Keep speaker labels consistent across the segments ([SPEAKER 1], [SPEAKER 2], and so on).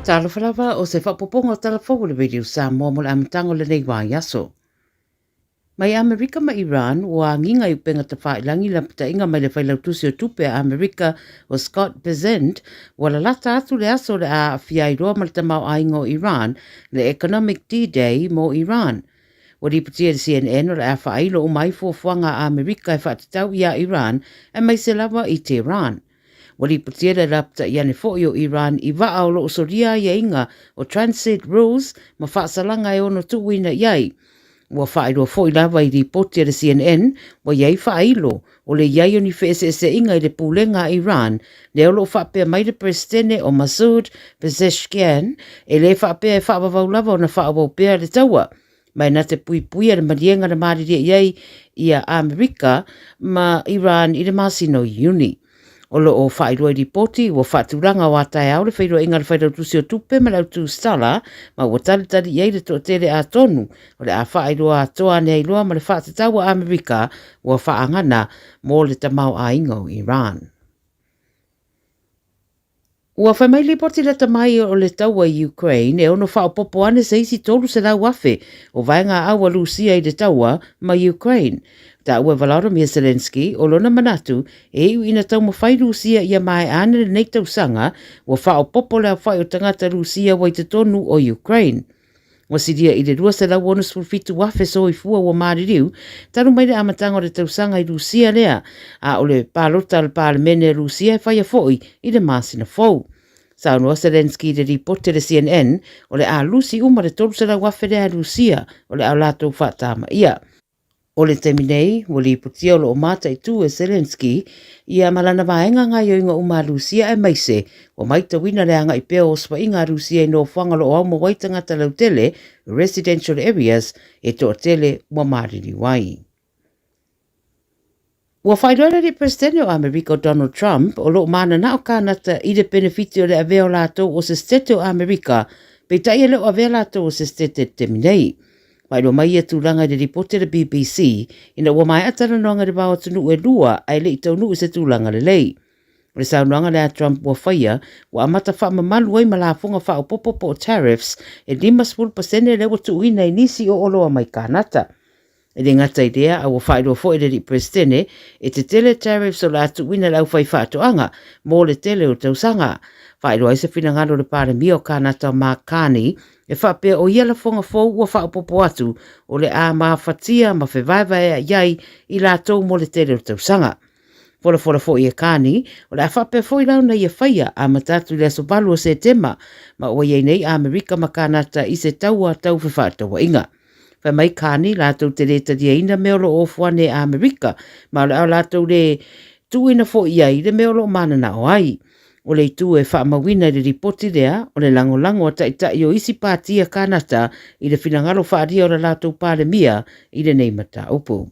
[SPEAKER 1] Talofa lava o se faaopoopoga o tala fou a le Radio Samoa mo le amataga o lenei vaiaso. Mai Amerika ma Iran, ua agiga i upega tafailangi lapataiga mai le Failautusi o Tupe a Amerika o Scott Bessent, ua lalata atu le aso o le a aafia ai loa ma le tamaoaiga o Iran, le Economic D-Day mo Iran. Ua lipotia e le CNN o le a faailo uma ai fuafuaga a Amerika e faatatau iā Iran aemaise lava i Tehran. Ua lipotia le lapatai ane foi o Iran i vaa o lo o solia aiaiga o Transit Rules ma faasalaga e ono tuuina i ai. Ua faailoa foi lava i lipoti a le CNN ua i ai faailo o le i ai o ni feeseeseaiga i le pulega a Iran lea o lo o faapea mai le Peresetene o Masoud Pezeshkian e le faapea e faavavau lava ona faaauau pea le taua ma e na te puipuia le maliega na malilie i ai ia Amerika ma Iran i le masina o Iuni. O lo o faailoa i lipoti ua faatulaga o a taeao le feiloaiga a le Failautusi o Tupe ma le Autusala ma ua talitali i ai le toatele atonu o le a faailoa atoa ane ai loa ma le faatatau a Amerika ua faaagana mo le tamaoaiga o Iran. Ua fai mai lipoti lata mai o le taua i Ukraine e ono faaopoopo ane se isi 300,000 o vaega aua Lusia i le taua ma Ukraine. Taua e Volodymyr Zelensky o lona manatu e iu ina taumafai Lusia ia maea ane lenei tausaga ua faaopoopo le aofai o tagata Lusia ua i totonu o Ukraine. Ua silia i le 267,000 soifua ua maliliu talu mai le amataga o le tausaga i Lusia lea, a o le palota a le Palemene a Lusia e faia foi i le masina fou. Saunoa Zelensky i le lipoti a le CNN, o le a lusi uma le 300,000 lea a Lusia o le a latou faatamaia. O le taimi nei, ua lipotia o lo o mataitu e Zelensky ia ma lana vaega gaoioiga uma a Rusia aemaise ua maitauina le agai pea o osofaiga a Rusia i nofoaga o lo o aumaua ai tagata lautele, residential areas, e toatele ua maliliu ai. Ua faailoa le alii Peresetene o Amerika o Donald Trump o lo o mananao Kānata i le penefiti o le avea o latou o se Setete o Amerika, peitai e le o avea latou o se Setete i le taimi nei. Faailoa mai ia tulaga i le lipoti a le BBC ina ua maea talanoaga i le va o atunuu e lua ae le i taunuu i se tulaga lelei. O le saunoaga lea a Trump ua faia, ua amata faamamalu ai ma lafoga faaopoopo po o tariffs e 50% lea ua tuuina i nisi o oloa mai Kānata. E le gata i lea, a ua faailoa foi e le alii Peresetene, e tetele tariffs o le a tuuina i le aufaifaatoaga mo le tele o tausaga. Faailoa ai se finagalo o le Palemia o Kānata o Mark Carney, e faapea o ia lafoga fou ua faaopoopo atu o le a mafatia ma fevaevaea'i ai i latou mo le tele o tausaga. Folafola foi e Carney, o le a faapea foi la ona ia faia, amata atu i le aso 8 o Setema, ma ua i ai nei Amerika ma Kānata i se taua tau fefaatauaiga. Fai mai Carney latou te le taliaina mea o lo o ofo ane e Amerika, ma o le a latou le tuuina foi i ai le mea o lo o mananao ai. O le itu e faamauina i le lipoti lea, o le lagolago a taitai o isi pati a Kanata i le finagalo faaalia o le latou Palemia i lenei mataupu.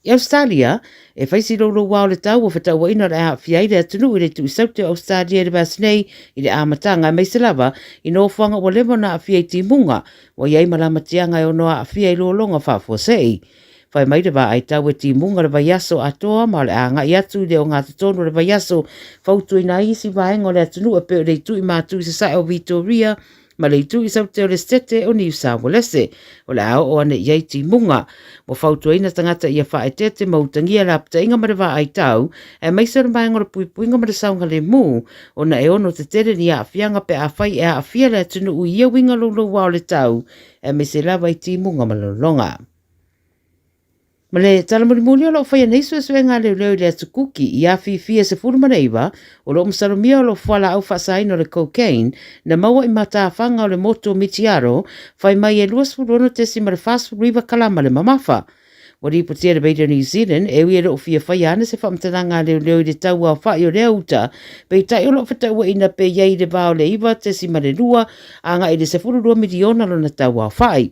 [SPEAKER 1] I Ausetalia, e fai si loulouā o le tau ua fetauaiina o le a aafia ai le atunuu i le itu i saute o Ausetalia i le vaiaso nei i le amataga aemaise lava i nofoaga ua leva ona aafia i timuga ua i ai ma lamatiaga e ono aafia i lologa faafuasei. Fai mai le vaai tau e timuga le vaiaso atoa ma o le a agai atu i le ogatotonu o le vaiaso fautuaina ai isi vaega o le atunuu e pei o le itu i matu i sasae o Vitoria ma le itu i saute o le Setete o Niu Saualese, o le a oo ane i ai timuga. Ua fautuaina tagata ia faaeteete ma utagia le apataiga ma le vaai tau, aemaise o le vaega o le puipuiga ma le saogalemu, ona e ono tetele ni aafiaga pe afai e aafia le atunuu i ia uiga louloua o le tau, aemaise lava i timuga ma lologa. Ma le tala mulimuli o lo o faia nei suesuega a leoleo i le Atu Kuki i afifi e 19 o lo o masalomia o lo o fualaau faasaina o le cocaine na maua i matafaga o le motu o Mitiaro fai mai e 26.49 kalama le mamafa. Ua lipotia e le Radio New Zealand e ui e le o fia faia ana se faamatalaga a leoleo i le tau aofai o lea uta, peitai o lo o fetauaiina pe i ai i le va o le 9.2 agai i le 12 miliona lona tau aofai.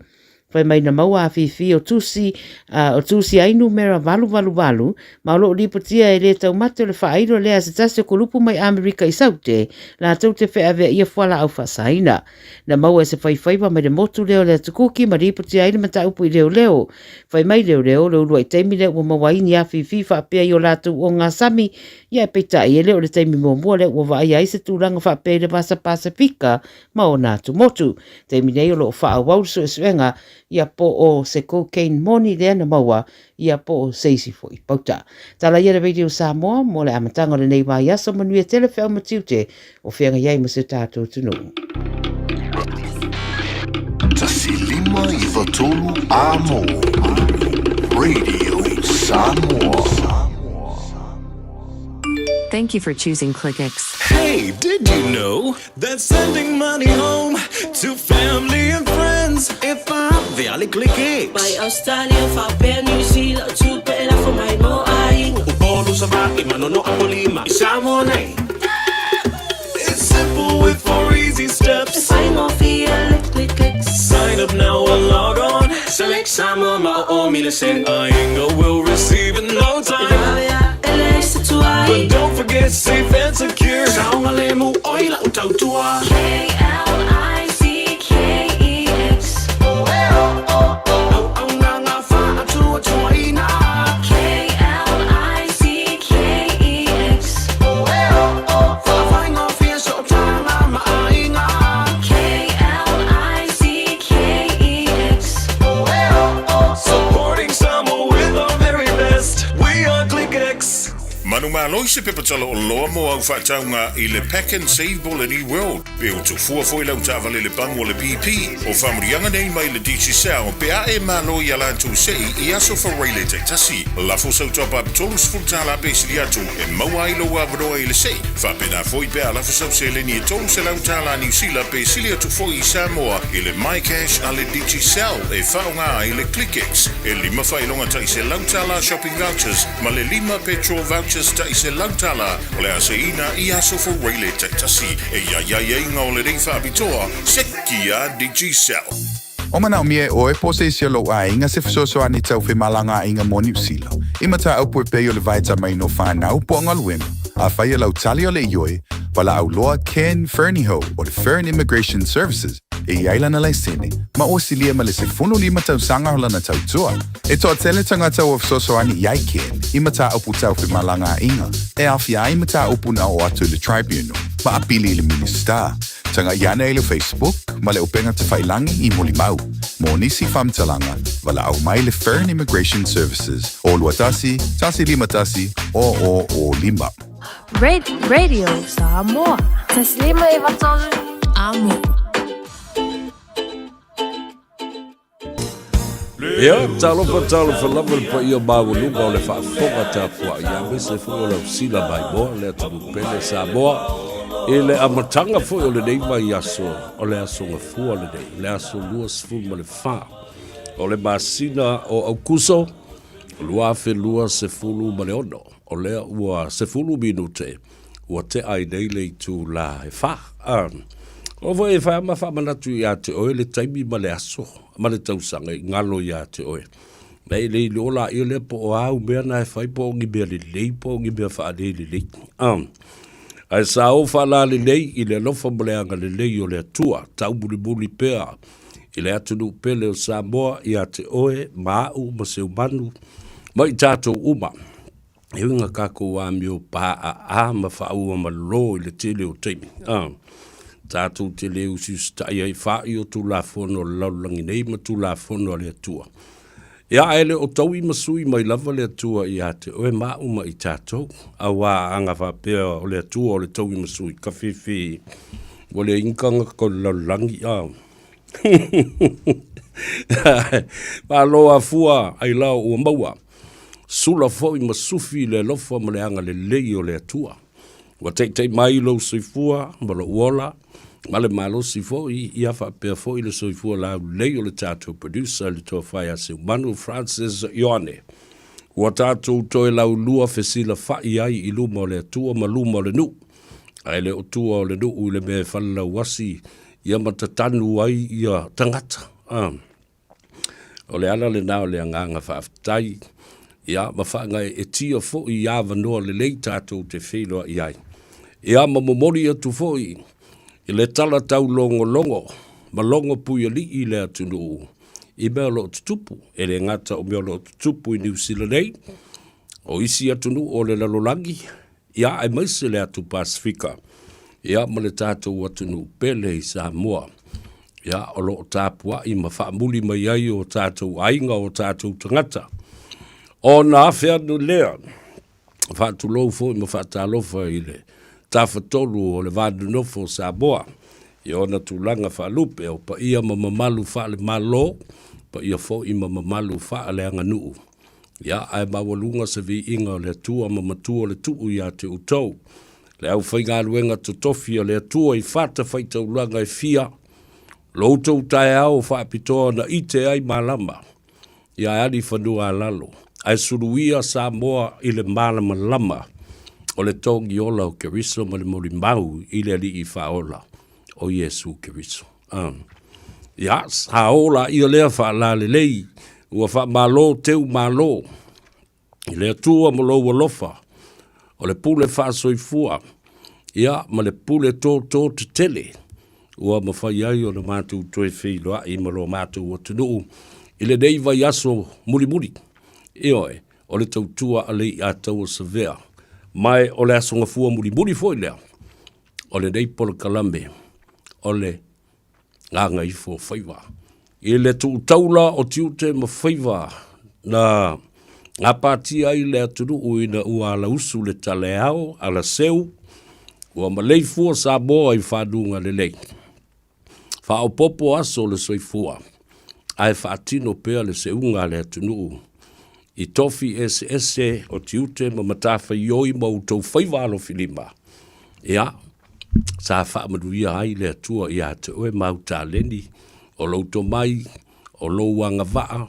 [SPEAKER 1] Fai mai na maua afifi o tusi, o tusi ai numera 888, ma o lo o lipotia e le taumate o le faailo lea a se tasi o kulupu mai Amerika i Saute, latou te feaveaia fualaau faasaina. Na maua e se faifaiva mai le motu lea o le Atukuki ma lipotia ai le mataupu i leoleo. Fai mai leoleo, le uluai taimi lea ua maua ai ni afifi faapea i o latou ogasami, ia peitai e le o le taimi muamua lea ua vaaia ai se tulaga faapea i le Vasa Pasefika ma ona atumotu. Taimi nei o lo o faaauau le suesuega ia po o se cocaine moni lea na maua ia po o se isi foi pauta. Tala ia le Radio Samoa mo le amataga o lenei vaiaso manuia tele feau ma tiute o feagai ai ma si o tatou atunuu.
[SPEAKER 2] 1 5 93 Amo Radio Samoa.
[SPEAKER 3] Thank you for choosing ClickX.
[SPEAKER 4] Hey, did you know that sending money home to family and friends e faavea le ClickX?
[SPEAKER 5] Mai Australia faapea Niu Sila o tupe e lafo mai mo aiga.
[SPEAKER 4] Upolu, Savaii, Manono, Apolima i Samoa nei. It's simple with four easy steps.
[SPEAKER 5] E faigofie le ClickX.
[SPEAKER 4] Sign up now or log on. Select Samoa ma o o mile sen. Aiga will receive in no time.
[SPEAKER 5] E vave e leai se tuai.
[SPEAKER 4] But don't forget safe and secure. Saogalemu oi lau tautua.
[SPEAKER 5] K-L-I-C-K-E-X.
[SPEAKER 4] Auaunaga faatuatuaina.
[SPEAKER 5] K-L-I-C-K-E-X.
[SPEAKER 4] Faafaigofie sootaga ma aiga.
[SPEAKER 5] K-L-I-C-K-E-X.
[SPEAKER 4] Supporting Samoa with our very best. We are ClickX.
[SPEAKER 2] Manumalo i se pepa tala oloa mo au faataunga i le Pack and Save Boleni World. Pe o tofua foi lau taavale le pamu o le BP. O faamuriaga nei mai le Digicel pe a e malo i a latou sei i aso Faraile taitasi. Lafo sau top up $30 pe sili atu e maua ai lou avanoa i le sei. Faapena foi pe a lafo sau seleni e $300 Niu Sila pe sili atu foi i Samoa i le MyCash a le Digicel e faaaoga ai le ClickX. E lima faailoga tai $100 shopping vouchers ma le lima petrol vouchers tai $100 o le a seiina i aso Faraile taitasi. E i ai aiaiga o lenei faapitoa, seki a Digicel.
[SPEAKER 6] O manaomia e ʻoe po o se isi o lou aiga se fesoasoani tau femalagaaiga mo Niu Sila, i mataupu e pei o le vaetamaina o whanau po o galuega, afai e lau tali o le ioe, valaau loa Ken Fernihough o le Fern Immigration Services e i ai lana laisene, ma ua silia ma le 15 tausaga o lana tautua. E toatele tagata ua fesoasoani i ai Ken i mataupu tau femalagaaiga e aofia ai mataupu na oo atu i le Tribunal ma apili i le Minisita. Taga'i ane i le Facebook ma le upega tafailangi i Molimau. Mo nisi faamatalaga, valaau mai le Fern Immigration Services o 21 151 0005.
[SPEAKER 7] Radio Samoa. 1 5 9 3 Amo.
[SPEAKER 8] Ia, talofa, talofa lava le paia maualuga o le faafofoga tapuai, aemaise foi o lau sila maimoa, le atunuu pele Samoa, i le amataga foi o lenei vaiaso, o le aso Gafua lenei, o le aso 24 o le masina o Aukuso 2026, o lea ua 10 minute ua tea ai nei le itulā e fa. O foi e whai ma whaamanatu i a te oe le taimi ma le aso ma le tausaga i ngalo i a te oe. Nei le ilo la ia lea po o au mea na e whai po o ngi mea lelei po o ngi mea whaalei lelei. Ae sa o whaala lelei i le alofa ma le anga lelei o le Atua, taumulimuli pea i le atunuu pele o Samoa i a te oe ma au ma Seumanu ma i tātou uma. E uiga kākou amio pāʻaʻā ma faaua malō i le tele o taimi. A, tātou te le usiusitaʻi ai fāʻi o Tulafono a le lalolagi nei ma Tulafono a le Atua. Ia, ae le o taui ma sui mai lava le Atua iā te oe ma aʻu ma i tātou, auā aga faapea o le Atua o le taui ma sui, ka fefe ua leai ni tagata o le lalolagi, a. Malo a fua ai lao ua maua. Sula foi ma sufi i le alofa ma le agalelei o le Atua. Ua taita'i mai lou soifua ma lou ola, ma le malosi foi, ia faapea foi le soifua laulelei o le tatou producer le tofa ia Seumanu Francis Ioane. Ua tatou toe laulua fesilafa'i ai i luma o le Atua ma luma o le nuu. Ae le o tua o le nuu i le mea e falelauasi ia ma tatanu ai ia tagata. O le ala lena o le agaga faafetai, ia, ma faagaeetia foi i avanoa lelei tatou te feiloai ai. Ia, ma momoli atu foi i le tala taulogologo ma logo puialii i le atunuu i mea o lo o tutupu, e le gata o mea o lo o tutupu i Niu Sila nei, o isi atunuu o le lalolagi, ia, aemaise le atu Pasefika, ia, ma le tatou atunuu pele i Samoa, ia, o lo o tapuai ma faamuli mai ai o tatou aiga, o tatou tagata. Ona afe atu lea, faatulou foi ma faatalofa i le Tafatolu o le Va Nonofo o Samoa i ona tulaga faalupe, o paia ma mamalu faale-Malo, paia foi ma mamalu faaleaganuu. Ia, ae maualuga se viiga o le Atua ma matua o le tuu ia te outou, le aufaigaluega totofi a le Atua i fatafaitaulaga e fia, lo outou taeao faapitoa na ite ai malama, ia ali fanua a lalo, ae suluia Samoa i le malamalama o le togi ola o Keriso ma le molimau i le Alii Faaola o Iesu Keriso. Ia, sa ola ia lea faalalelei, ua faamalo teu malo i le Atua ma lou alofa, o le pule faasoifua, ia, ma le pule tōtō tetele, ua mafai ai ona matou toe feiloai ma lo matou atunuu i lenei vaiaso mulimuli. Ioe, o le tautua a Leiataua Savea, ma o le aso gafua mulimuli foi lea o lenei polokalame o le Gagaifo Faiva. I le tuutaula o tiute ma faiva na gapatia ai le atunuu ina ua alausu le taleao alaseu, ua maleifua Samoa i fanuga lelei. Faaopoopo aso o le soifua, ae faatino pea le seuga a le atunuu i tofi eseese o tiute ma matafaioi ma outou faiva alofilima. Ia, sa faamanuia ai le Atua ia te oe ma au taleni, o lou tomai, o lou agavaa,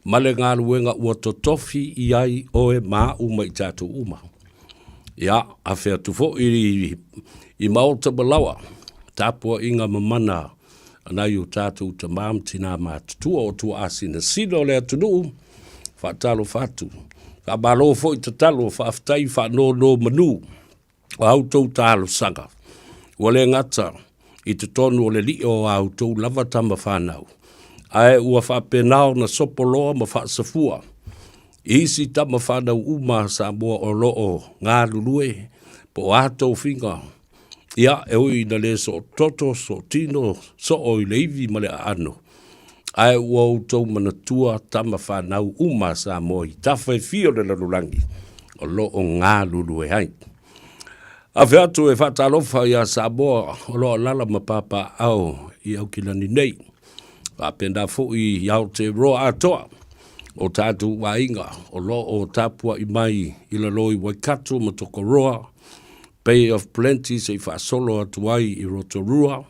[SPEAKER 8] ma le galuega ua totofi i ai oe ma au ma i tatou uma. Ia, afe atu foi i, i maota ma laoa, tapuaiga mamana a nai o tatou tamā ma tinā matutua o tuaasinasina o le atunuu, faatalofa atu. Faamalo foi tatalo, faafetai faanonomanu. O a outou talosaga, ua le gata i totonu o le lio o a outou lava tama fanau, ae ua faapena ona sopoloa ma faasafua i isi tama fanau uma a Samoa o lo o galulue po o a tofiga, ia, e ui ina le soototo, sootino, soo i le ivi ma le aano, ae ua outou manatua tama fanau uma a Samoa i tafa e fia o le lalolagi o lo o galulue ai. Afe atu e faatalofa iā Samoa o lo o alaala ma papaaao i Aukilani nei, faapena foi i Aotearoa atoa, o tatou aiga o lo o tapuai mai i lalo i Waikato ma Tokoroa, Bay of Plenty se i faasolo atu ai i Rotorua,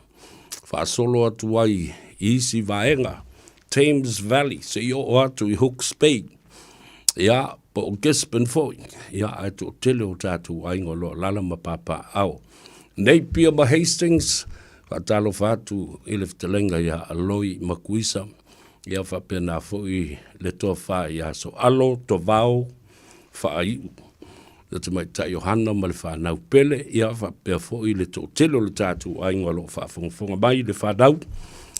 [SPEAKER 8] faasolo atu ai i isi vaega, Thames Valley, se i oo atu i Hooks Bay, ia, po o Gisborne foi, ia, ae toatele o tatou aiga o lo o alaala ma papaaao. Napier ma Hastings, faatalofa atu i le fetalaiga ia Aloi Makuisa, ia faapena foi le toafa ia Soalo Tovao Faaiu, le tamaitai o Hana ma le fanau pele, ia faapea foi le toatele o le tatou aiga o lo o faafogafoga mai le fanau,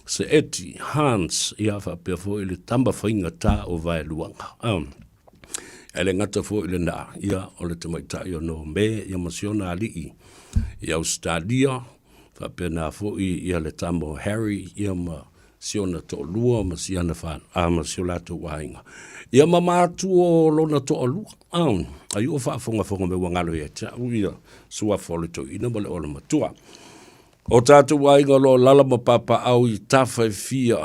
[SPEAKER 8] Seeti, Hans, ia faapea foi le tama faigata o Vaeluaga. Um, e le gata foi lena, ia o le tamaitai o Nome, ia ma siona alii i Ausetalia, faapena foi ia le tama o Harry, ia ma si ona toalua ma si ana wha, a ma si o latou aiga. Ia ma matua o lona toalua, a, ai o faafogafoga me ua galo ia te au ia suafa o le toeaina ma le ola matua. O tatou aiga o lo o lala ma papaau i tafa e fia,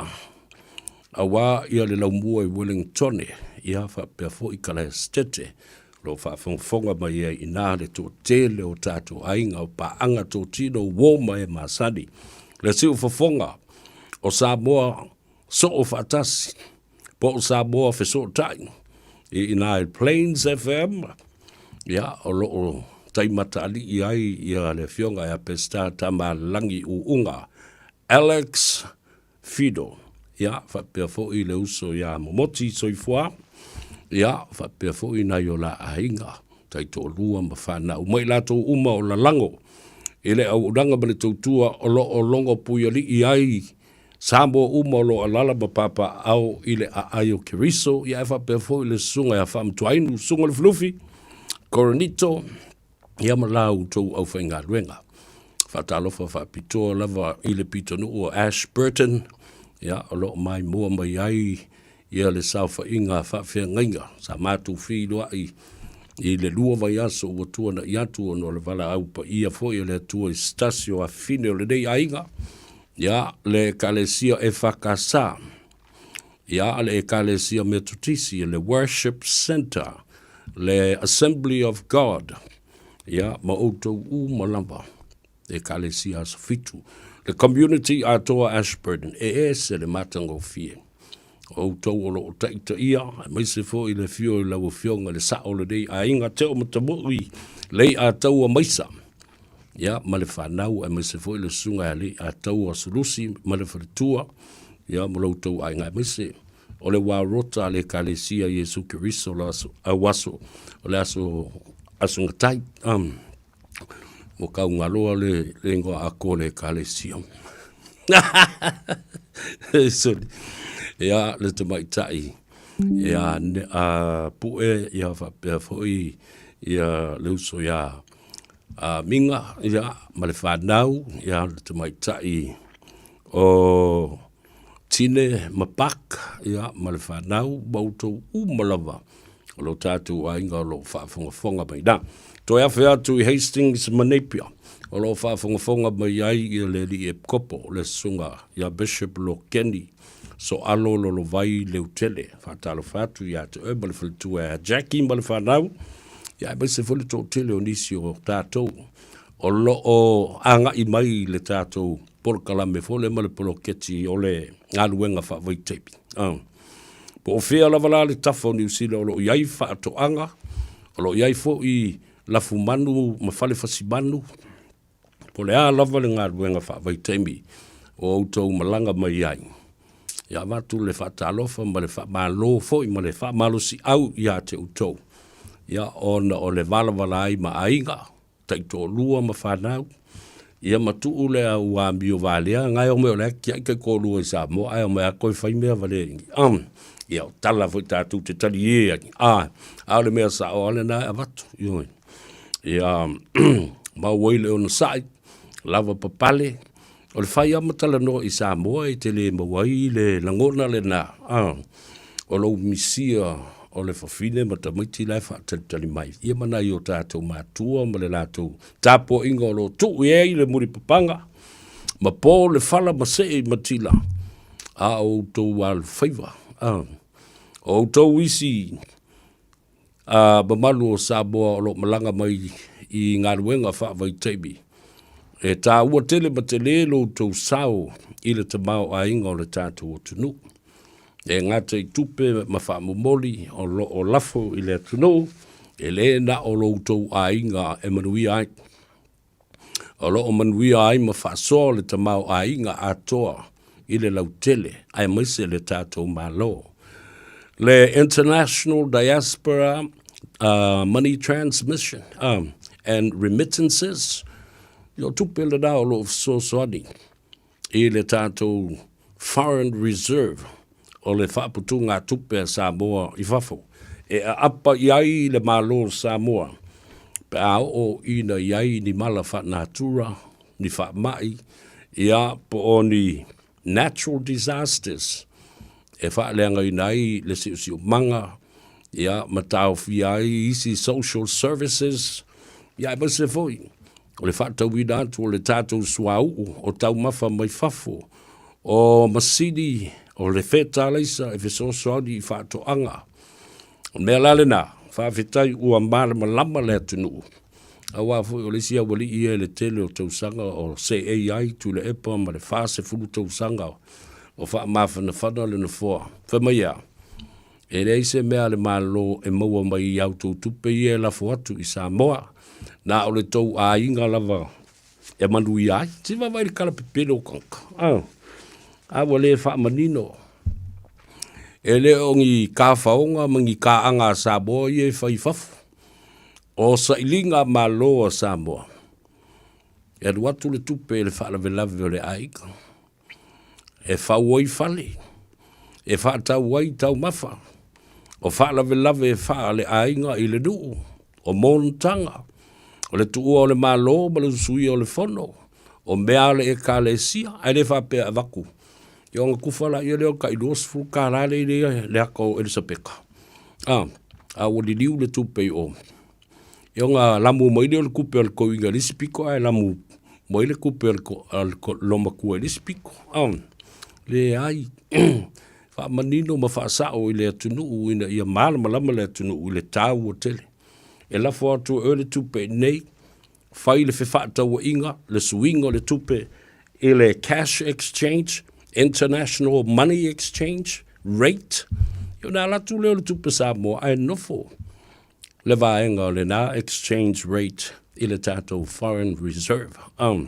[SPEAKER 8] auā ia le laumua i Wellingtone, ia faapea foi Kalaesetete, o lo o faafogafoga mai ai i ina le toatele o tatou aiga o paaga totino uo ma e masani. Le siufofoga o Samoa soo faatasi, po o Samoa fesootai i ina i Plains FM, ia, o lo o taimataalii ai ia le afioga ia Peseta Tamalagi Uuga, Alex Fido. Ia, faapea foi le uso ia Momoti Soifua, ia, faapea foi nai o la aiga, taitoalua ma fanau ma i latou uma o lalago i le auaunaga ma le tautua o lo o logo puialii ai Samoa uma o lo o alaala ma papaaao i le aai o Keriso, ia ae faapea foi le susuga ia Faamatuainu, Susuga Lufilufi, Korinito, ia ma la outou aufaigaluega. Faatalofa faapitoa lava i le pitonuu o Ashburton, ia, o lo o maimoa mai ai ia le saofaiga a faafeagaiga sa matou feiloai i le lua vaiaso ua tuana'i atu ona o le valaau paia foi a le Atua i se tasi o afafine o lenei aiga, ia, le Ekalesia EFKS, ia, le Ekalesia Metotisi, le Worship Centre, le Assembly of God, ia, ma outou uma lava, Ekalesia Aso Fitu, le community atoa Ashburton, e ese le matagofie. O outou o lo o taitaia, aemaise foi le afio i lau Afioga i le Sao o lenei aiga, Teo Matamui, Leiataua Maisa, ia, ma le fanau, aemaise foi le susuga ia Leiataua Sulusi ma le faletua, ia, ma lo outou aiga, aemaise o le wā rota a le Ekalesia Iesu Keriso o le aso, au aso, o le aso, aso Gatai. Um, Ua kaugaloa le, le ingoa atoa o le ekalesia. Sorry. Ia, le tamaitai, ia, ne, a, Pue, ia faapea foi, ia, le uso ia a Minga, ia, ma le whanau, ia, le tamaitai o Tine ma Pak, ia, ma le whanau, ma outou uma lava o lo tatou aiga o lo o faafogafoga mai. Na, toe afe atu i Hastings ma Napier, o lo o faafogafoga mai ai ia le alii epikopo, le susuga ia Bishop Lokeni Soalo Lolovai Leutele. Faatalofa atu ia te oe ma le faletua ia Jackie ma le fanau, ia aemaise foi le toatele o nisi o tatou o lo o agai mai i le tatou polokalame foi lea ma le poloketi o le galuega faavaitaimi. Uh. Po o fea lava la le tafa o Niu Sila o lo o i ai faatoaga, o lo o i ai foi lafumanu ma fale fasimanu, po o le a lava le galuega faavaitaimi o outou malaga mai ai. Ia avatu le faatalofa ma le faamalo foi ma le faamalosiau ia te outou, ia ona o le valavala ai ma aiga, taitoalua ma fanau, ia ma tuu le au amio valea, gae o mai o le atia'i taitoalua i Samoa, ae omai a toe fai mea valea i i. Ia o tala foi tatou te talie ai, a, a o le mea sa'o lava lena e avatu, ioe. Ia mau ai le onosai, lava papale, O le fai lava ma talanoa i Samoa e te le maua ai le lagona lena, a, o lou misia o le fafine ma tamaiti la e faatalitali mai, ia ma nai o tatou matua ma le latou tapuaiga o lo o tuu i ai le mulipapaga, ma po le fala ma see i matila, a o outou alofaiva, a, o outou isi a mamalu o Samoa o lo o malaga mai i galuega faavaitaimi. E tāua tele ma telē lo outou sao i le tamaoaiga o le tatou atunuu. E gata i tupe ma faamomoli o lo o lafo i le atunuu, e le na o lo outou aiga e manuia ai. O lo o manuia ai ma faasoa le tamaoaiga atoa i le lautele aemaise le tatou Malo. Le International Diaspora Money Transmission and Remittances, o tupe lena o lo o fesoasoani i le tatou Foreign Reserve o le faaputugatupe a Samoa i fafo e aapa i ai le Malo o Samoa pe a oo ina i ai ni mala faanatura, ni faamai, ia, po o ni natural disasters e faaleagaina ai le siosiomaga, ia, ma taofia ai isi social services, ia, aemaise foi o le faatauina atu o le tatou suauu o taumafa mai fafo, o masini o le fetalaisa e fesoasoani i faatoaga. O le mea la lena, faafetai ua malamalama le atunuu, aua foi o le isi aualii ia i le tele o tausaga o seei ai Tuilaepa ma le 40 tausaga o faamafanafana le nofoa. Fai mai e a? E leai se mea a le Malo e maua mai i a outou tupe ia e lafo atu i Samoa, na o le tou aiga lava e manuia ai. Se i vaavaai i le tala pepelo o tagata, a ua le faamanino. E le o ni kafaoga ma ni kaaga a Samoa ia e fai i fafo. O sailiga a Malo a Samoa, e alu atu le tupe i le faalavelave o le aiga, e fau ai fale, e faatau ai taumafa, o faalavelave e faaleaiga i le nuu, o monotaga, o le tuua o le Malo ma le usuia o le fono, o mea a le Ekalesia, ae le faapea e avatu Ia ona tufa laia lea o le tai 20 tala lea i le ata o Elisapeta, a, a ua liliu le tupe i o. Ia ona lamu mai lea o le tupe a le toeaina i le isi pito ae lamu mai le tupe a le loomatua i le isi pito, a. Leai, faamanino ma faasao i le atunuu ina ia malamalama le atunuu i le taua tele. E lafo atu e oe le tupe i inei, Fai le fefaatauaiga, le suiga o le tupe i le cash exchange, international money exchange rate, ia ona alu atu lea o le tupe Samoa ae nofo le vaega o lena exchange rate i le tatou foreign reserve. O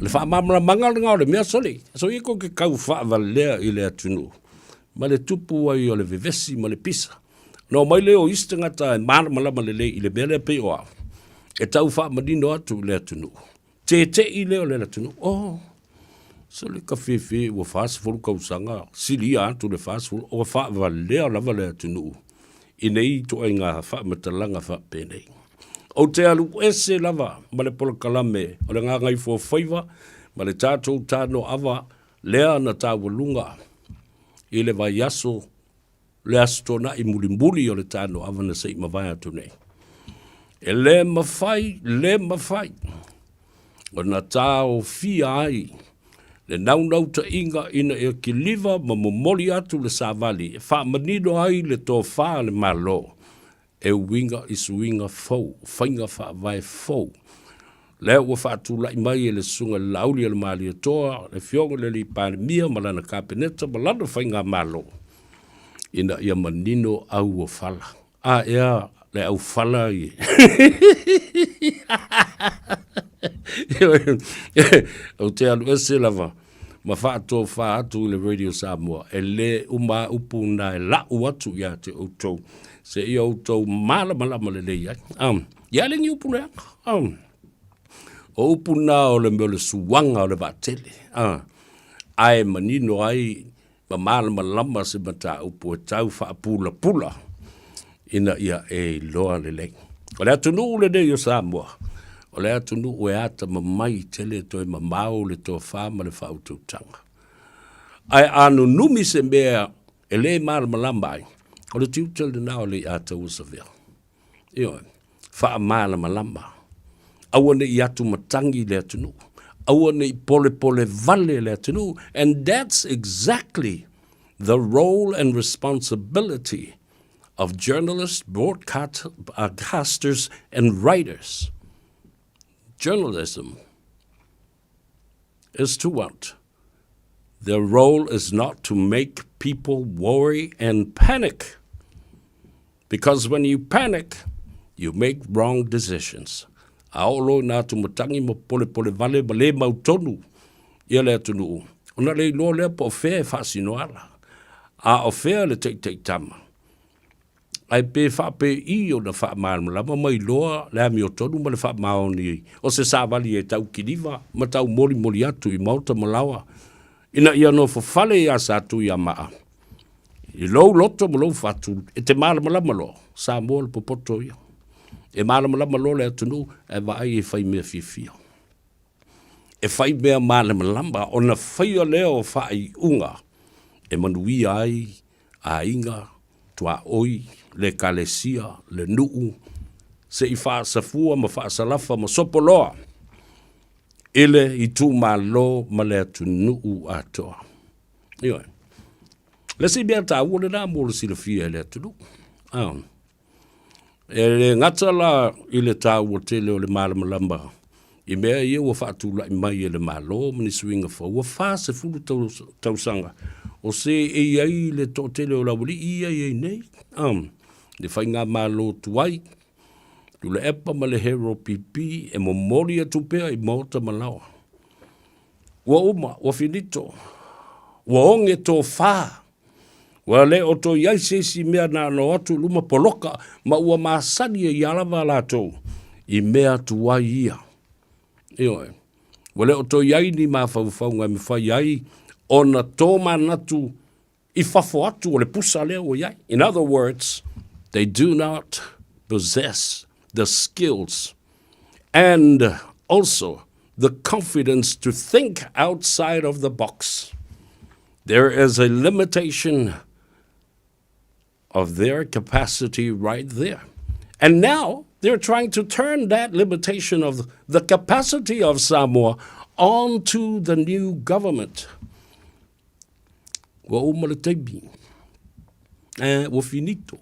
[SPEAKER 8] le faamalamalamaga lena o le mea sole, so ia tou te tau faavalea i le atunuu ma le tupu ai o le vevesi ma le pisa. Ona omai lea o isi tagata e malamalama lelei i le mea lea pei o au, e tau faamanino atu i le atunuu. Tete'i lea o le atunuu, oh, sole ka fefe ua 40 tausaga, silia atu le 40, ua faavalea lava le atunuu i nei ituaiga faamatalaga faapenei. Ou te alu ese lava ma le polokalame o le Gagaifomauga ma le tatou Tanoava lea na taualuga i le vaiaso le Aso Toonai mulimuli o le tanoava na se i mavae atu nei. E le mafai, le mafai ona taofia ai le naunautaiga ina ia kiliva ma momoli atu le savali e faamanino ai le tofa a le Malo e uiga i suiga fou, faiga faavae fou. Lea ua faatulai mai e le Susuga i le Laauli a le Malietoa, le Afioga i le Alii Palemia ma lana Kapeneta ma lana Faigamalo ina ia manino au o fala. A ea le aufala i Ou te alu ese lava ma faatofa atu i le Radio Samoa, e lē uma a upu na e la'u atu ia te outou, seia outou malamalama lelei ai. Um, ia le ni upu leaga. Um, o upu na o le mea o le suaga o le vaatele. Uh, ae manino ai ma malamalama se mataupu e tau faapulapula ina ia e iloa lelei. O le atunuu lenei o Samoa, o le atunuu e atamamai tele toe mamao le tofa ma le faautautaga. Ae a nunumi se mea e le malamalama ai, o le tiute lena o le iataua savea. Ioe, faamalamalama. Aua ne i atumatagi le atunuu. Aua ne i polepole vale le atunuu. And that's exactly the role and responsibility of journalists, broadcasters and writers. Journalism is to what? Their role is not to make people worry and panic. Because when you panic, you make wrong decisions. A oo loa ina atumatangi ma polepole vale ma le mautonu ia le atunuu, ona le iloa lea po o fea e faasino ala, a o fea le taitaitama. Ae pe faapei ona faamalamalama mai loa le amiotonu ma le faamaoni o se savali e tau kiliva ma tau molimoli atu i maota ma laoa ina ia nofo fale iā Satuiamaa i lou loto ma lou fatu e te malamalama loa, Samoa le popoto ia. E malamalama loa le atunuu ae vaai e fai mea fiafia. E fai mea malamalama ona faia lea o faaiuga e manuia ai aiga, tuaoi, le ekalesia, le nuu, se i faasafua ma faasalafa ma sopoloa i le itumalo ma le atunuu atoa. Ioe. Le isi mea taua lena mo le silafia e le atunuu. Ah. E le gata la i le taua tele o le malamalama i mea ia ua faatulai mai e le Malo ma ni suiga fou, ua 40 tausaga o seei ai le toatele o le aualii ia i ai nei, le faigamalo tuai, Tuilaepa ma le Hero PP e momoli atu pea i maota ma laoa. Ua uma, ua finito, ua oge tofa. Ua le o toe i ai se isi mea na ona o atu i luma poloka ma ua masani ai a lava latou i mea tuai ia. Ioe. Ua le o toe i ai ni mafaufauga e mafai ai ona tomanatu i fafo atu o le pusa lea ua i ai. In other words, they do not possess the skills and also the confidence to think outside of the box. There is a limitation of their capacity right there. And now they're trying to turn that limitation of the capacity of Samoa onto the new government. Ua uma le taimi. Eh, ua finito.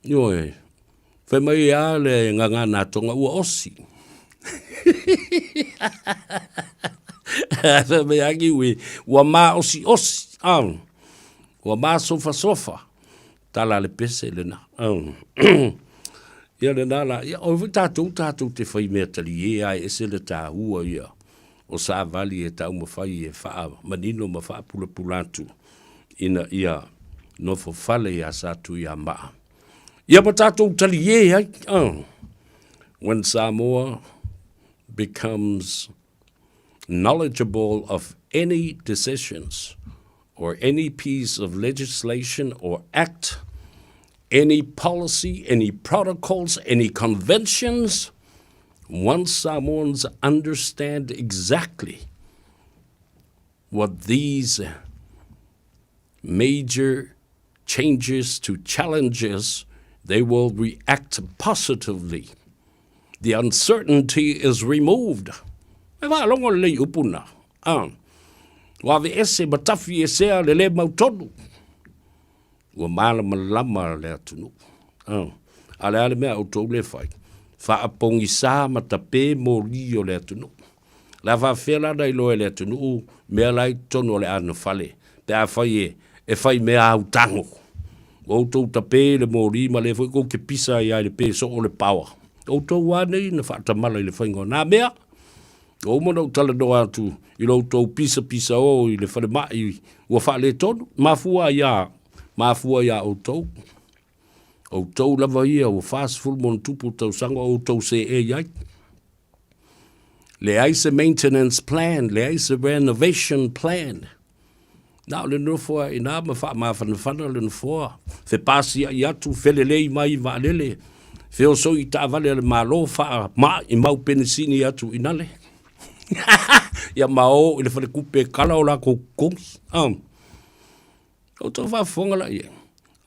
[SPEAKER 8] Ioe, fai mai a le gagana a Tonga, ua osi. Fai mai a Kiwi, ua māosiosi. Ah, ua māsofasofa. Tala a le pese lena. Ah. Ia lena la, ia, oi foi tātou, tātou te whai mea taliē a e ese le tāua ia o savali e taumafai e faamanino ma faapulapula atu ina ia nofo fale iā Satuiamaa. Ia ma tātou taliē ai. Oh. When Samoa becomes knowledgeable of any decisions or any piece of legislation or act, any policy, any protocols, any conventions, once Samoans understand exactly what these major changes to challenges, they will react positively. The uncertainty is removed. E faalogo lelei upu na. Ah. Ua aveese ma tafi esea le le mautonu. Ua malamalama le atunuu. Ah. A le a le mea a outou le fai? Faapogisā ma tapē moli o le atunuu. Le a faafefea la na iloa e le atunuu mea la i totonu o le anofale pe afai e e fai mea au tago. Ua outou tapē le moli ma lea foi kou te pisa ai a i le pē soo o le paoa. Outou a nei na faatamala i le faiga o nā mea. Ua uma ona ou talanoa atu i lo outou pisapisa o i le falemai ua faaletonu. Mafua ai a? Mafua iā outou. Outou lava ia ua 40 ma ona tupu tausaga o outou seei ai. Leai se maintenance plan, leai se renovation plan. Na o le nofo lava i ina ma faamafanafana le nofoa, fepasiai atu, felelei mai i vaalele, feosoi i taavale a le Malo, faamaimau penisini atu i nale. Ia ma o i le falekupe e kala o lakou totogi. Ah. Outou faafofoga la i ai,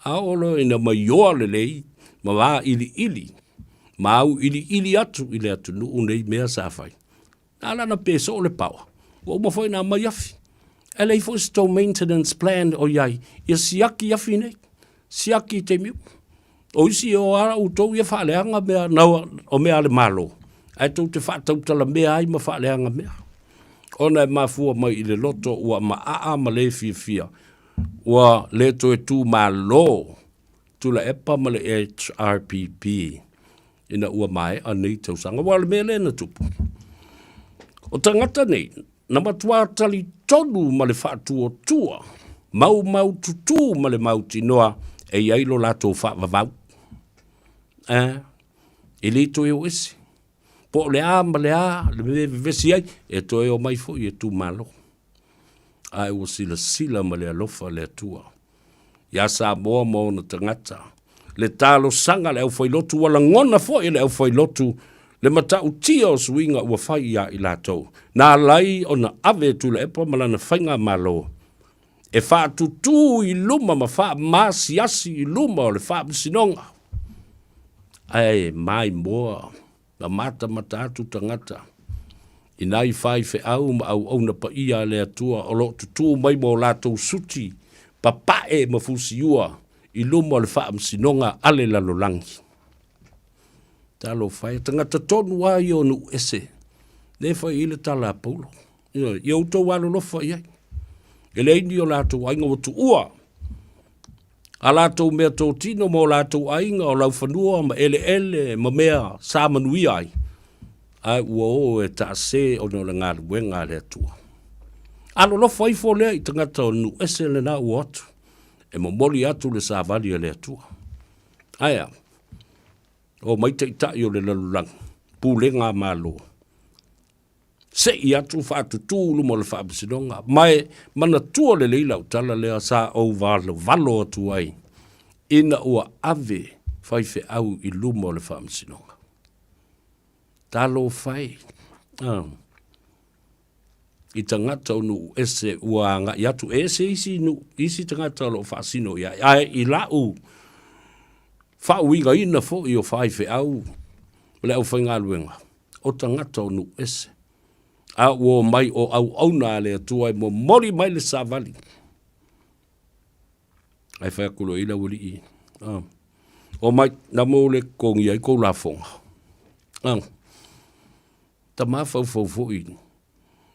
[SPEAKER 8] a oo loa ina maioa lelei ma vailiili ma auiliili atu i le atunuu nei mea sa fai, na ala ona pe soo le paoa, ua uma foi ona aumai afi. Ae leai foi se tou maintenance plan o i ai, ia siaki afi nei, siaki i taimi uma. O isi o a outou ia faaleaga mea na o mea a le Malo, ae tou te faatautalamea ai ma faaleaga mea. Ona e mafua mai i le loto ua maaa ma le fiafia, ua le toe tu malo Tuilaepa ma le HRPP ina ua maea nei tausaga. Aua o le mea lea na tupu, o tagata nei, na matua talitonu ma le faatuatua, maumaututu ma le mautinoa e i ai lo latou faavavau. Eh, e le toe o ese. Po o le a ma le a le mea e vevesi ai, e toe o mai foi e tumalo. Ae ua silasila ma le alofa le Atua iā Samoa ma ona tagata. Le talosaga a le aufailotu ua lagona foi e le aufailotu le matautia o suiga ua fai iā i latou. Na alai ona ave e Tuilaepa ma lana faigamalo e faatutū i luma ma faamaasiasi i luma o le Faamasinoga. Ae maimoa Na matamata atu tagata i nai faifeau ma auauna paia a le Atua o lo o tutū mai ma o latou suti papae ma fusiua i luma o le faamasinoga a le lalolagi. Talofa e, tagata tonu lava ia o nuu ese, lea e fai ai le tala a Paulo. Ioe, ia outou alolofa i ai. E leai ni o latou aiga ua tuua a latou meatotino ma o latou aiga, o laufanua ma eleele ma mea sa manuia ai, ae ua o e taase ona o le galuega a le Atua. Alolofa ifo lea i tagata o nuu ese lena ua o atu. E momoli atu le savali a le Atua. Ae a? O mai taitai o le lalolagi, pulega a Malo, se'i atu faatutū luma o le faamasinoga, ma e manatua lelei lau tala lea sa ou valovalo atu ai ina ua ave faifeau i luma o le faamasinoga. Talofa e! Ah. I tagata o nuu ese ua agai atu, e ese isi nuu, isi tagata o lo o faasino i ai. Ae i la'u faauigaina foi o faifeau o le aufaigaluega, o tagata o nuu ese, a ua omai o auauna a le Atua e momoli mai le savali. Ae fai atu loa i le aualii, ah, omai, na mo le totogi ai kou lafoga. Ah, tama faufau foi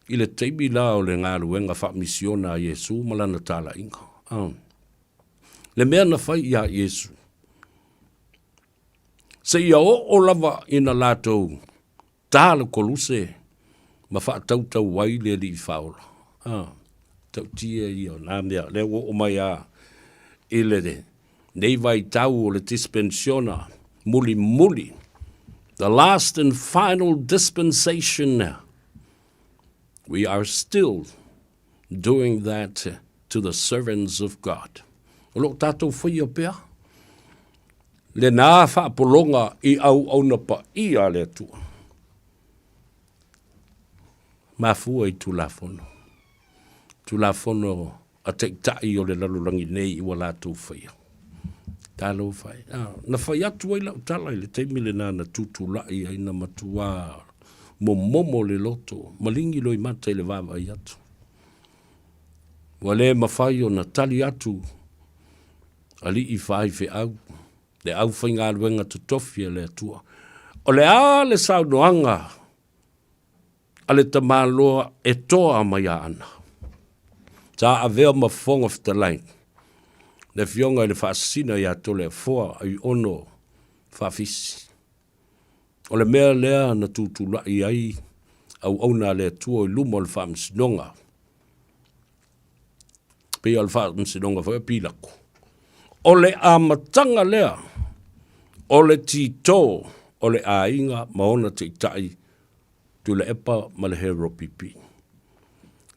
[SPEAKER 8] i le taimi la o le galuega faamisiona a Iesu ma lana talaiga. Ah. Le mea na fai iā Iesu, seia oo lava ina latou ta le koluse ma faatautau ai le Alii Faaola. Ah, tautia ia o nā mea, lea ua oo mai a i le nei vaitau o le dispensiona mulimuli, the last and final dispensation, we are still doing that to the servants of God. O lo o tātou whaia pea, lenā whaapologa i auauna paia a le Atua. Mafua i Tulafono. Tulafono a taitai o le lalolagi nei ua latou faia. Talofa e. Ah, na fai atu ai lau tala i le taimi lenā na tutulai ai na matuā momomo le loto, maligi loimata i le vaavaai atu. Ua le mafai ona tali atu alii faifeau, le aufaigaluega totofi a le Atua. O le a le saunoaga a le tamaloa e toa mai a ana? Sa avea ma Fofoga Fetalai le Afioga i le Faasisina ia Toleafoa Aiono Faafisi. O le mea lea na tutulai ai auauna a le Atua i luma o le Faamasinoga, pei o le Faamasinoga foi o Pilako. O le amataga lea o le tito o le aiga ma ona taitai Tuilaepa ma le Heropipi.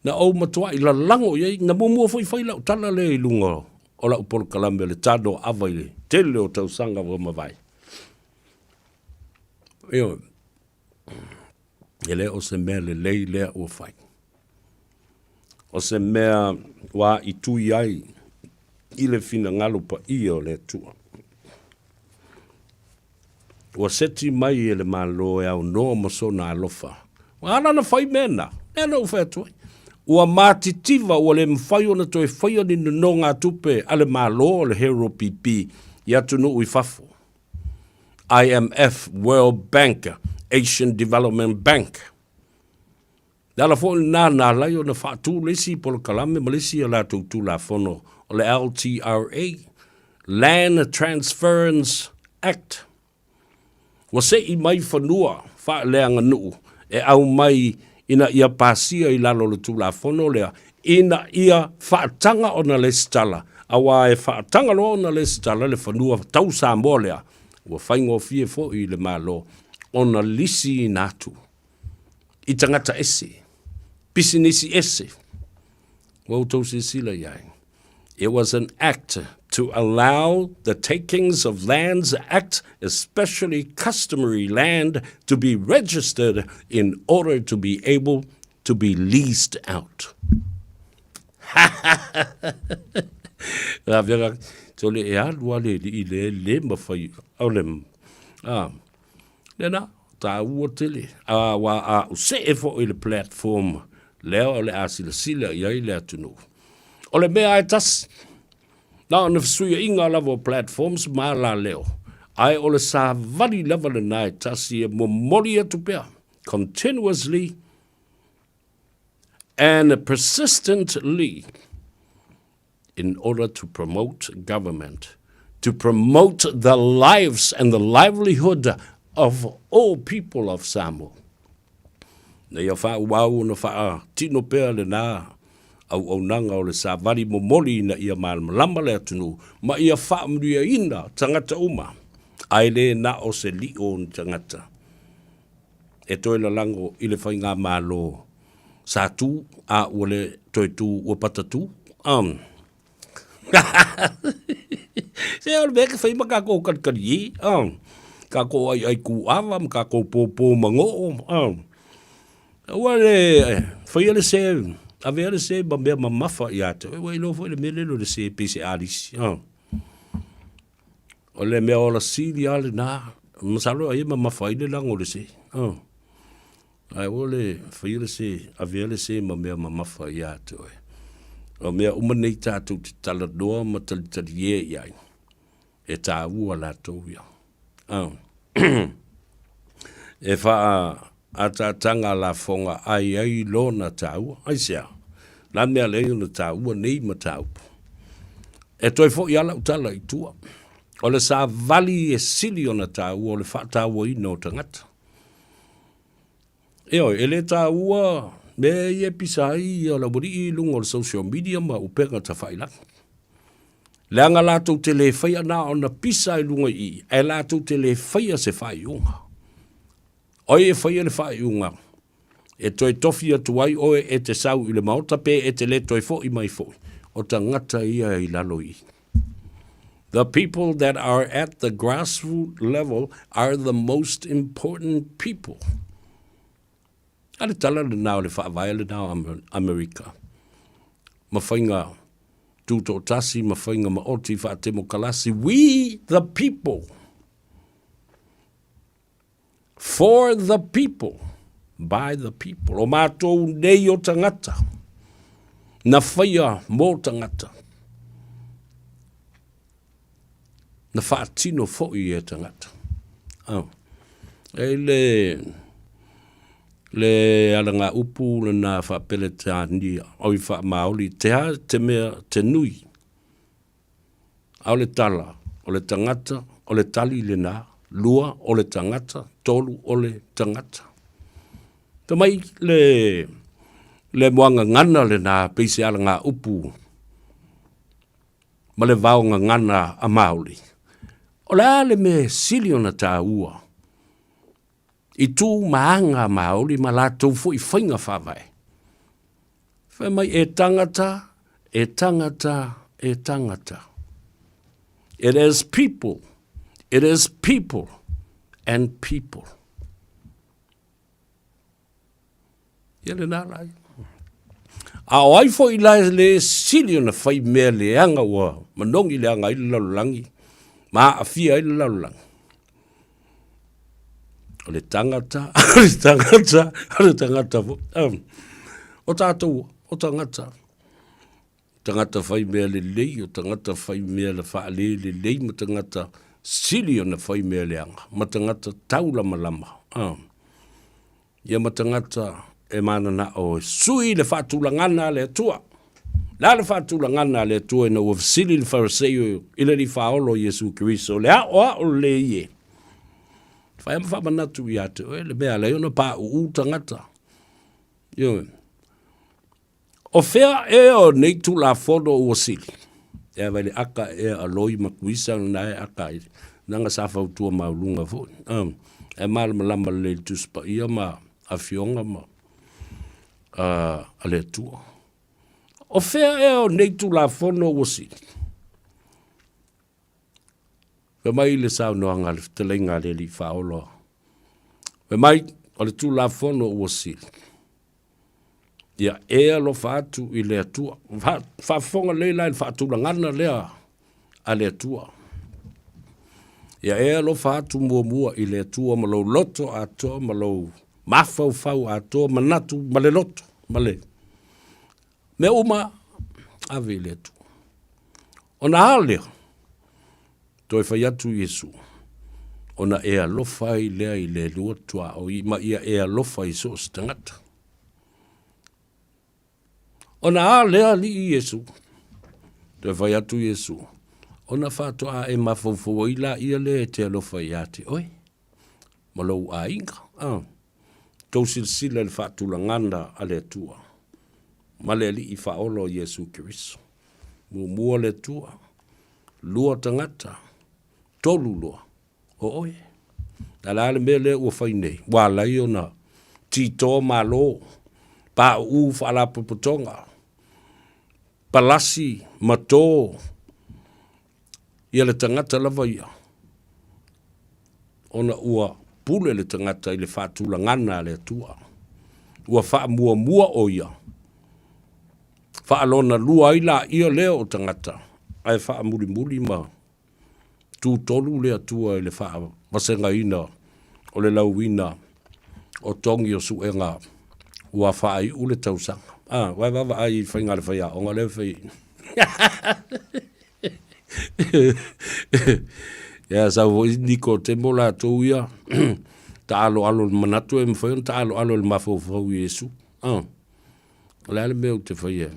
[SPEAKER 8] Na ou matuai lalago i ai, na muamua foi fai lau tala lea i luga o lau polokalame o le Tano Ava i le tele o tausaga ua mavae. Ioe, e le o se mea lelei lea ua fai. O se mea ua aitui ai i le finagalo paia o le Atua. Ua seti mai e le Malo e aunoa ma sona alofa. Ua ala ona fai mea na, lea na ou fai atu ai. Ua matitiva ua le mafai ona toe faia ni nonogatupe a le Malo o le Hero PP i atunuu i fafo. IMF, World Bank, Asian Development Bank. Le ala foi lena na ala ai ona faatu le isi polokalame ma le isi a latou Tulafono o le LTRA, Land Transference Act. Ua se'i mai fanua faaleaganuu e aumai ina ia pasia i lalo o le Tulafono lea ina ia faataga ona lesitala, aua e faataga loa ona lesitala le fanua tau Samoa lea, ua faigofie foi i le Malo ona lisiina atu i tagata ese, pisinisi ese. Ua outou silasila i ai. It was an act to allow the Takings of Lands Act, especially customary land, to be registered in order to be able to be leased out. Tole e alu ale i le le mawhai o le ah, Lena, taua tele, a ua a usee foi le platform lea o le a silasila i ai le atunuu. O le mea e tasi, na ona fesuiaiga lava o platforms ma alaleo, ae o le savali lava lena e tasi e momoli atu pea, continuously and persistently, in order to promote government, to promote the lives and the livelihood of all people of Samoa. Na ia whaauau ona whaatino pea le nā Auaunaga o le savali momoli ina ia malamalama le atunuu ma ia faamanuiaina tagata uma, ae le na o se lio o ni tagata e toe lalago i le faigamalo sa tu a ua le toe tu ua patatū. Um. Se o le mea ke fai ma kākou kalikali i, um. Kākou ai ai kūʻawa ma kākou pōpō mangoʻo, um. Ua le faia le se, avea le se ma mea mamafa ia te oe, ua iloa foi le mea lele o le se pei se alisi. Um. O le mea ola sili lava lena, masalo ai e mamafa ai le lago o le se. Um. Ae ua le faia le se, avea le se ma mea mamafa ia te oe. O mea uma nei tātou te talanoa ma talitalie i ai, e tāua latou ia. Oh. e wha ataataga lafoga ai ai lona tāua. Aisea? La mea lea ona tāua nei mataupu. E toe foʻi lava lau tala i tua. O le savali e sili ona tāua o le faatauaina o tagata. Ioe, e le tāua mea ia e pisa ai ia le aualii i luga o le social media ma upega tafailagi. Leaga latou te le faia na ona pisa i luga i i, ae latou te le faia se faaiuga. O ai e faia le faaiuga e toe tofi atu ai oe e te sau i le maota pe e te le toe foʻi mai foʻi, o tagata ia i lalo i i. The people that are at the grassroot level are the most important people. A le tala lena o le faavae lena o Amerika. Ma faiga tutoatasi, ma faiga maoti faatemokalasi, we the people. For the people, by the people. O mātou nei o tangata, na whaia mō tangata, na whaatino foʻi e tangata. Oh. E le, le alanga upu le nā whaapeletānia, oi whaamaoli, te ha te mea te nui, A o le tala, o le tagata, o le tali lena, lua, o le tagata, tolu, o le tagata. Fai mai le, le moagagana lena pei se alagaupu ma le vaogagana a Māori. O le a le mea e sili ona tāua i tū ma aga a Māori ma latou foi faiga faavae? Fai mai e tangata, e tangata, e tangata. It is people, it is people and people. Ia lena la ia. A o ai foi la e le sili ona fai mea leaga ua manogi leaga ai le lalolagi ma aafia ai le lalolagi. O le tangata, o le tangata, o le tangata foi. Um, o tātou, o tangata. Tangata whai mea lelei, o tangata whai mea le whaale lelei, ma tangata sili ona whai mea leaga, ma tangata taulamalama. Um, Ia ma tagata e mananao e sui le faatulagana a le Atua. Le a le faatulagana a le Atua ina ua fesili le Fariseio i le Alii Faaolo Iesu Keriso, le aʻoaʻo lelei e. Whai ma whaamanatu ia te oe, le mea alai ona pāʻūʻū tagata. Ioe. O fea ea o nei Tulafono ua sili? E awa i le aka ea a Loi ma Kuisa na e aka i nanga sa fautua mauluga foi. Um, e malamalama lelei le Tusi Paia ma Afioga ma uh, a le Atua. O fea ea o nei Tulafono ua sili? Fai mai le saunoaga a le fetalaiga a le Alii Faaola. Fai mai, o le Tulafono ua sili. Ia e alofa atu i le Atua. Faafofoga lelei la i le faatulagana lea a le Atua. Ia e alofa atu muamua i le Atua ma lou loto atoa ma lou mafaufau atoa, manatu ma le loto ma le mea uma ave i le Atua. Ona a lea, toe fai atu Iesu, ona e alofa ai lea i le lua tuaoi ma ia e alofa i so o se tagata. Ona a lea alii Iesu, toe fai atu Iesu, ona faatoa e mafaufau ai laia lea e te alofa ia te oe ma lou aiga. Ah. Tou silasila i le faatulagana a le Atua. ma le Alii Faaola o Iesu Keriso. Muamua le Atua, lua tagata, tolu loa, o oe. A le a le mea lea ua fai nei? Ua ala ai ona tito malo, pauu faalapotopotoga, palasi ma to ia le tagata lava ia, ona ua pule le tagata i le faatulagana a le Atua. Ua faamuamua o ia, faalonalua ai laia lea o tagata, ae faamulimuli ma tutolu le Atua i le faavasegaina o le lauina o togi o suega ua faaiu le tausaga. Ah, ua e vaavaai i faiga a le faiaoga lea e fai. Ia sau foi Nikotemo latou ia taaloalo i le manatu e mafai ona taaloalo i le mafaufau i Iesu. Ah, o le a le mea ou te faia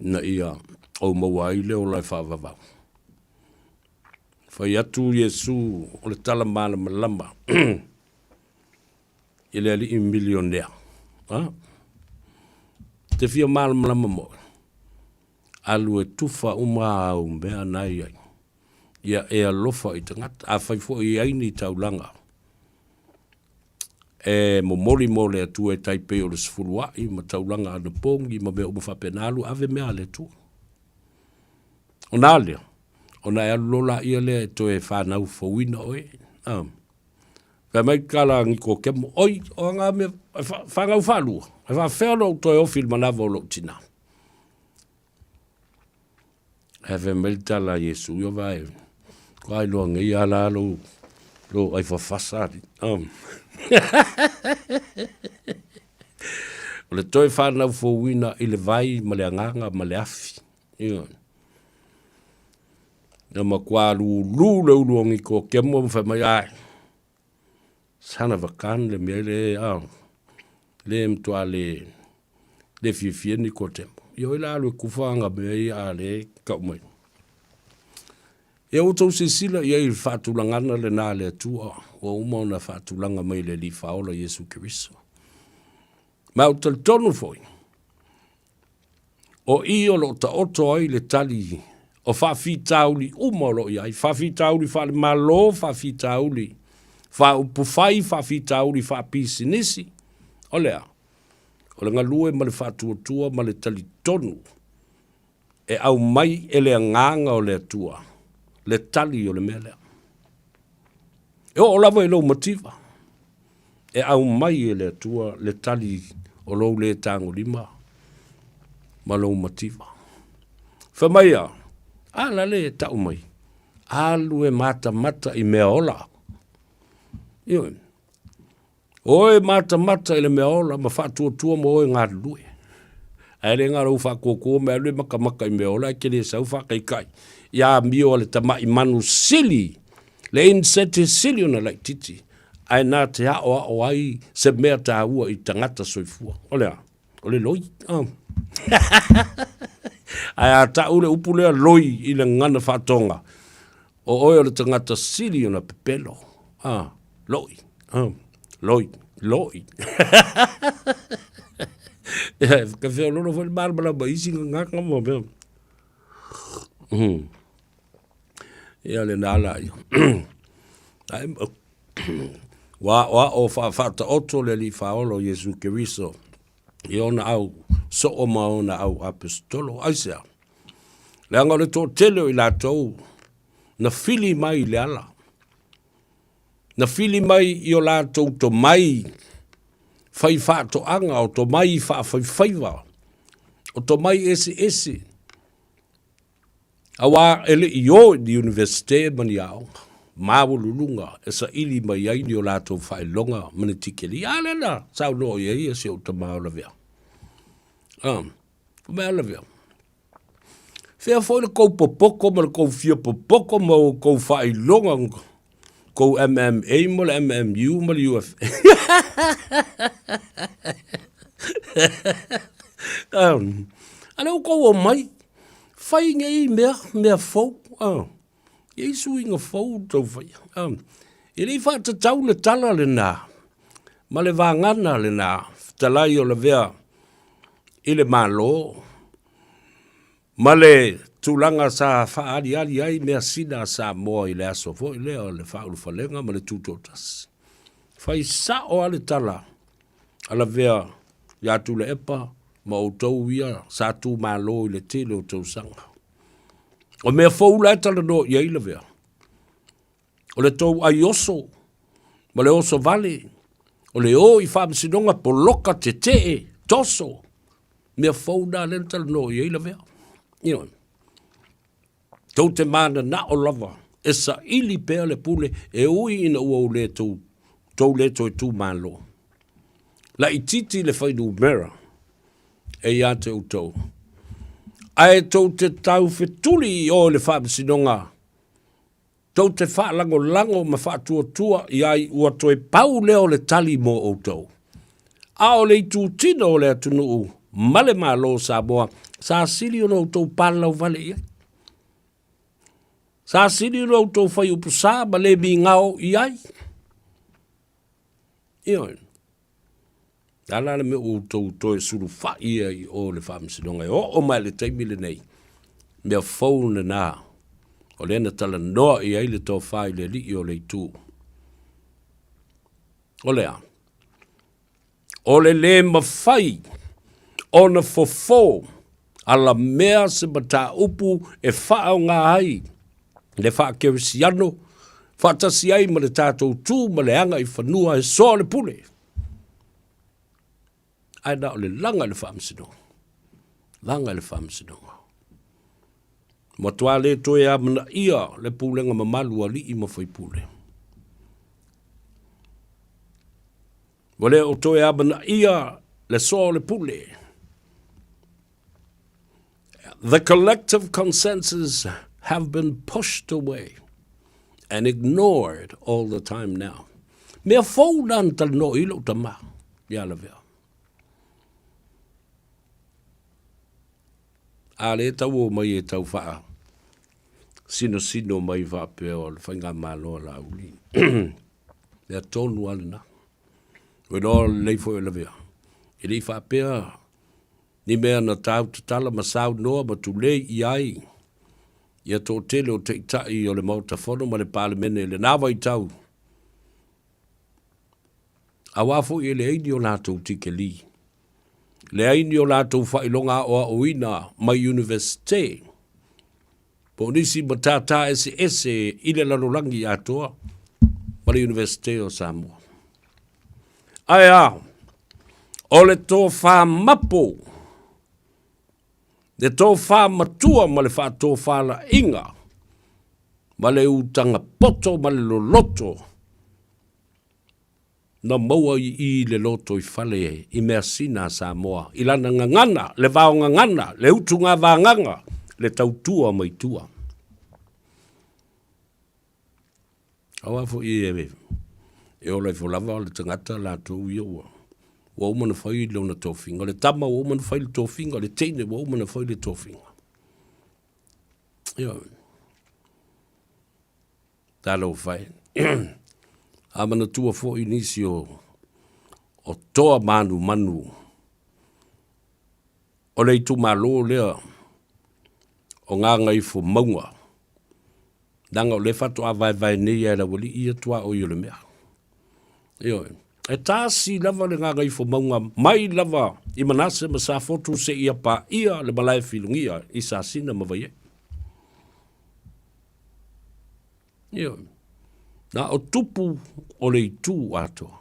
[SPEAKER 8] ina ia ou maua ai le ola e faavavau? Fai atu Iesu o le tala malamalama i le alii milionea. Ha? Te fia malamalama moe. Alu e tufa uma au mea na i ai. Ia e alofa i tagata. A fai foi i ai ni taulaga e momoli mo le Atua e tai pei o le sefuluai ma taulaga anapogi ma mea uma faapena, alu ave mea a le Atua. Ona a lea, ona e alu loa laia lea e toe fanau fouina oe. Ah. Fai mai tala a Nikotemo, oi, o aga mea, fanau faalua, e faafefea ona ou toe ofi i le manava o lou tinā. Ae fai mai le tala a Iesu, ia vae, kua iloa nei a la lou, lou ai fafasa ali. Oh. o le toe whanau fouina i le vai ma le agaga ma le afi. Ia. Na matua lulu le ulu o ngiko kia mua ma whai mai ai. Son of a gun le mea le a le mtua le le fiafia ni ko temo. Ia oi la alu e kufa anga mea ia a le kau mai. Ia ua tou silasila i ai i le faatulagana lena a le Atua ua uma ona faatulaga mai e le Alii Faaola Iesu Keriso. Ma ou te talitonu foi, o i o lo o taoto ai le tali o faafitauli uma o lo o i ai, faafitauli faale-Malo, faafitauli faaupufai, faafitauli faapisinisi, o le a? O le galue ma le faatuatua ma le talitonu e aumai e le Agaga o le Atua le tali o le mea lea. E oo lava i lou mativa, e aumai e le Atua le tali o lou lē tagolima ma lou mativa. Fai mai a, a la le e tau mai, alu e matamata i mea ola. Ioe. O e matamata i le mea ola ma faatuatua ma oe galulue. Ae le na o lou faatuatua me alu e matamata i mea ola ae te le sau faataitai i amio a le tamai manu sili, le insete sili ona laititi, ae na te aoao ai se mea taua i tagata soifua. O le a? O le loi. Oh. Ae a tau le upu lea loi i le gagana faatoga, o oe o le tagata sili ona pepelo. Ah, loi. Ah, loi. Loi. Ia, ka feololo foi le malamalama i isi gagana ma mea. Ia lena la ia. Ae, ua aoao faafaataoto le Alii Faaola o Iesu Keriso i ona au soo ma ona au aposetolo. Aisea? Leaga o le toatele o i latou na fili mai i le ala, na fili mai i o latou tomai fai faatoaga, o tomai faafaifaiva, o tomai eseese, Auā e le i ō i ni Universite ma ni aoga maualuluga e saili mai ai ni o latou faailoga ma ni tikeli. A lea na saunoa i ai si ou tama o Lavea. Ah, fai mai a Lavea, fea foi le kou popoko ma le kou fia popoko ma outou faailoga kou MMA ma le MMU ma le UFA. um, a lea ua kou omai, fai nei mea, mea fou, uh, i ai suiga fou tau faia. Um, e le i faatatau le tala lena, ma le vagana lena, fetalai o Lavea. i le Malo ma le tulaga sa faaaliali ai measina a Samoa i le aso foi lea o le faaulufalega ma le tutoatasi. Fai sao lava le tala a Lavea ia Tuilaepa ma outou ia sa tumalo i le tele o tausaga. O mea fou la e talanoa i ai Lavea, o le tou ai oso ma le oso vale, o le o i faamasinoga, poloka, tetee, toso, mea fou na lea na talanoa i ai Lavea. Ioe. Tou te mananao lava e saili pea le pule e ui ina ua ou le tou, tou le toe tumalo. Laitiiti le fuainumera e ia te outou, ae tou te taufetuli i o i le faamasinoga tou te faalagolago ma faatuatua i ai ua toe pau lea o le tali mo outou. A o le itutino o le atunuu ma le Malo o Samoa, sa sili ona outou palalauvale i ai. Sa sili ona outou fai upu sa ma le migao i ai. Ioe. Le a la le mea ua outou toe sulufai ai i o i le faamasinoga e oo mai i le taimi lenei? Mea fou lena o lea na talanoa i ai le tofa i le alii o le itu. O le a? O le lē mafai ona fofo alamea se mataupu e faaaoga ai le faakerisiano faatasi ai ma le tatou tu ma le aga i fanua e soa le pule. Ae na o le laga i le faamasinoga, laga i le faamasinoga. Matua le toe amanaia le pulega mamalu a alii ma faipule. Ua le o toe amanaia le soa o le pule. The collective consensus have been pushed away and ignored all the time now. Mea fou na na talanoa i lou tama ia Lavea. A le tau o mai e tau whaa sinosino mai faapea o le faigamalo a Laauli. Mea tonu lava lena. Ua iloa lelei foi e Lavea, e le i faapea ni mea na tautatala ma saunoa ma tulei i ai ia toatele o taitai o le Maota Fono ma le Palemene i lena vaitau, aua foi e leai ni o latou tikeli, leai ni o latou faailoga aoaoina mai Iunivesite po o nisi matata eseese i le lalolagi atoa ma le Iunivesite o Samoa. Ae a, o le tofa mapo, le tofa matua ma le faatofalaiga, ma le utaga poto ma le loloto, na maua i i le lotoifale i measina a Samoa, i lana gagana, le vaogagana, le utugavagaga, le tautua mai tua. Aua foi e, e ola ifo lava le tagata latou ia ua, ua uma ona fai lona tofiga. O le tama ua uma ona fai le tofiga, o le teine ua uma ona fai le tofiga. Ioe. Talofa e. A manatua foi nisi o, o toa manumanu o le itumalo lea o Gagaifomauga, leaga o lea faatoa vaevae nei lava e le aualii ia tuaoi o le mea. Ioe. E tasi lava le Gagaifomauga mai lava i Manase ma Safotu seia paia le malae filugia i Sasina ma Vaiee. Ioe. Na o tupu o le itu atoa.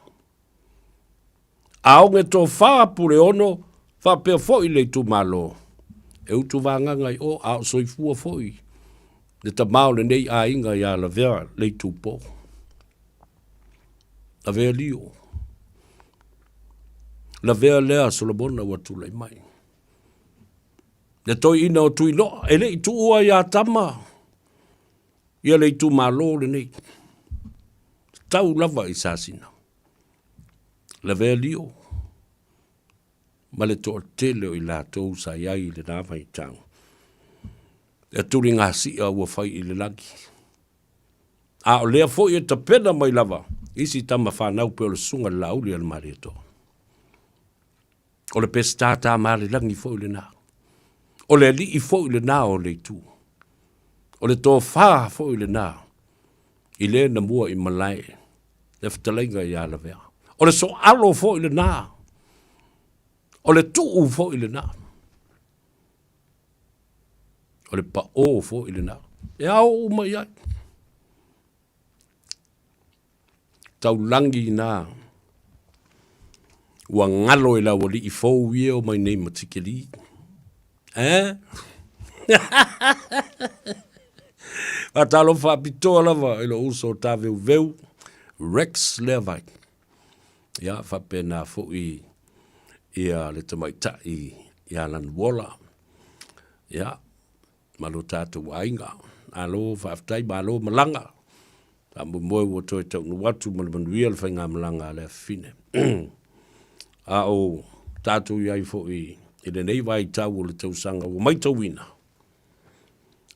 [SPEAKER 8] A oge tofa Puleono faapea foi le itumalo e utuvagaga i o a o soifua foi le tama o lenei aiga ia Lavea Leitupo. Lavea Lio. Lavea lea Solomona ua tulai mai. Le toeaina o Tuiloa e le i tuua ia Tama ia le itumalo lenei. Tau lava i Sasina. Lavea Lio ma le toatele o i latou sa i ai i lena vaitau. E tuligasia ua fai i le lagi. A o lea foi e tapena mai lava isi tama fanau pei o le susuga i le Laauli a le Malietoa. O le Peseta Tamalelagi foi lena. O le alii foi lena o le itu. O le tofa foi lena i le na mua i malae le fetalaiga ia Lavea. O le soalo foi lena. O le tuu foi lena. O le paʻō foi lena. E ao uma i ai. Taulagi na ua galo i lau alii fou ia o mai nei ma Tikeli. Eh? Faatalofa faapitoa lava i lou uso o Taveuveu, Rex Leavai. Ia, faapena foi ia le tamaitai ia Lanuola. Ia, ma lo tatou aiga. Malo faafetai, malo malaga. Faamoemoe ua toe taunuu atu ma le manuia le faigamalaga a le afafine. A o tatou i ai foi i lenei vaitau o le tausaga ua maitauina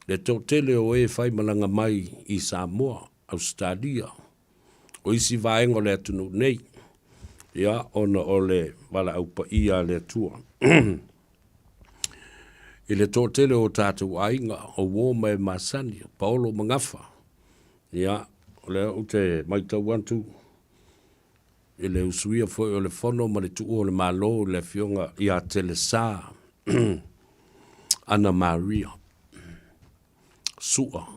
[SPEAKER 8] le toatele o e fai malaga mai i Samoa, Ausetalia, o isi vaega o le atunuu nei, ia, ona o le valaau paia a le Atua. I le toatele o tatou aiga, o uo ma e masani, o paolo ma gafa, ia, o lea ou te matau atu i le usuia foi o le fono ma le tuua o le Malo i le Afioga ia Telesa Ana Maria Sua.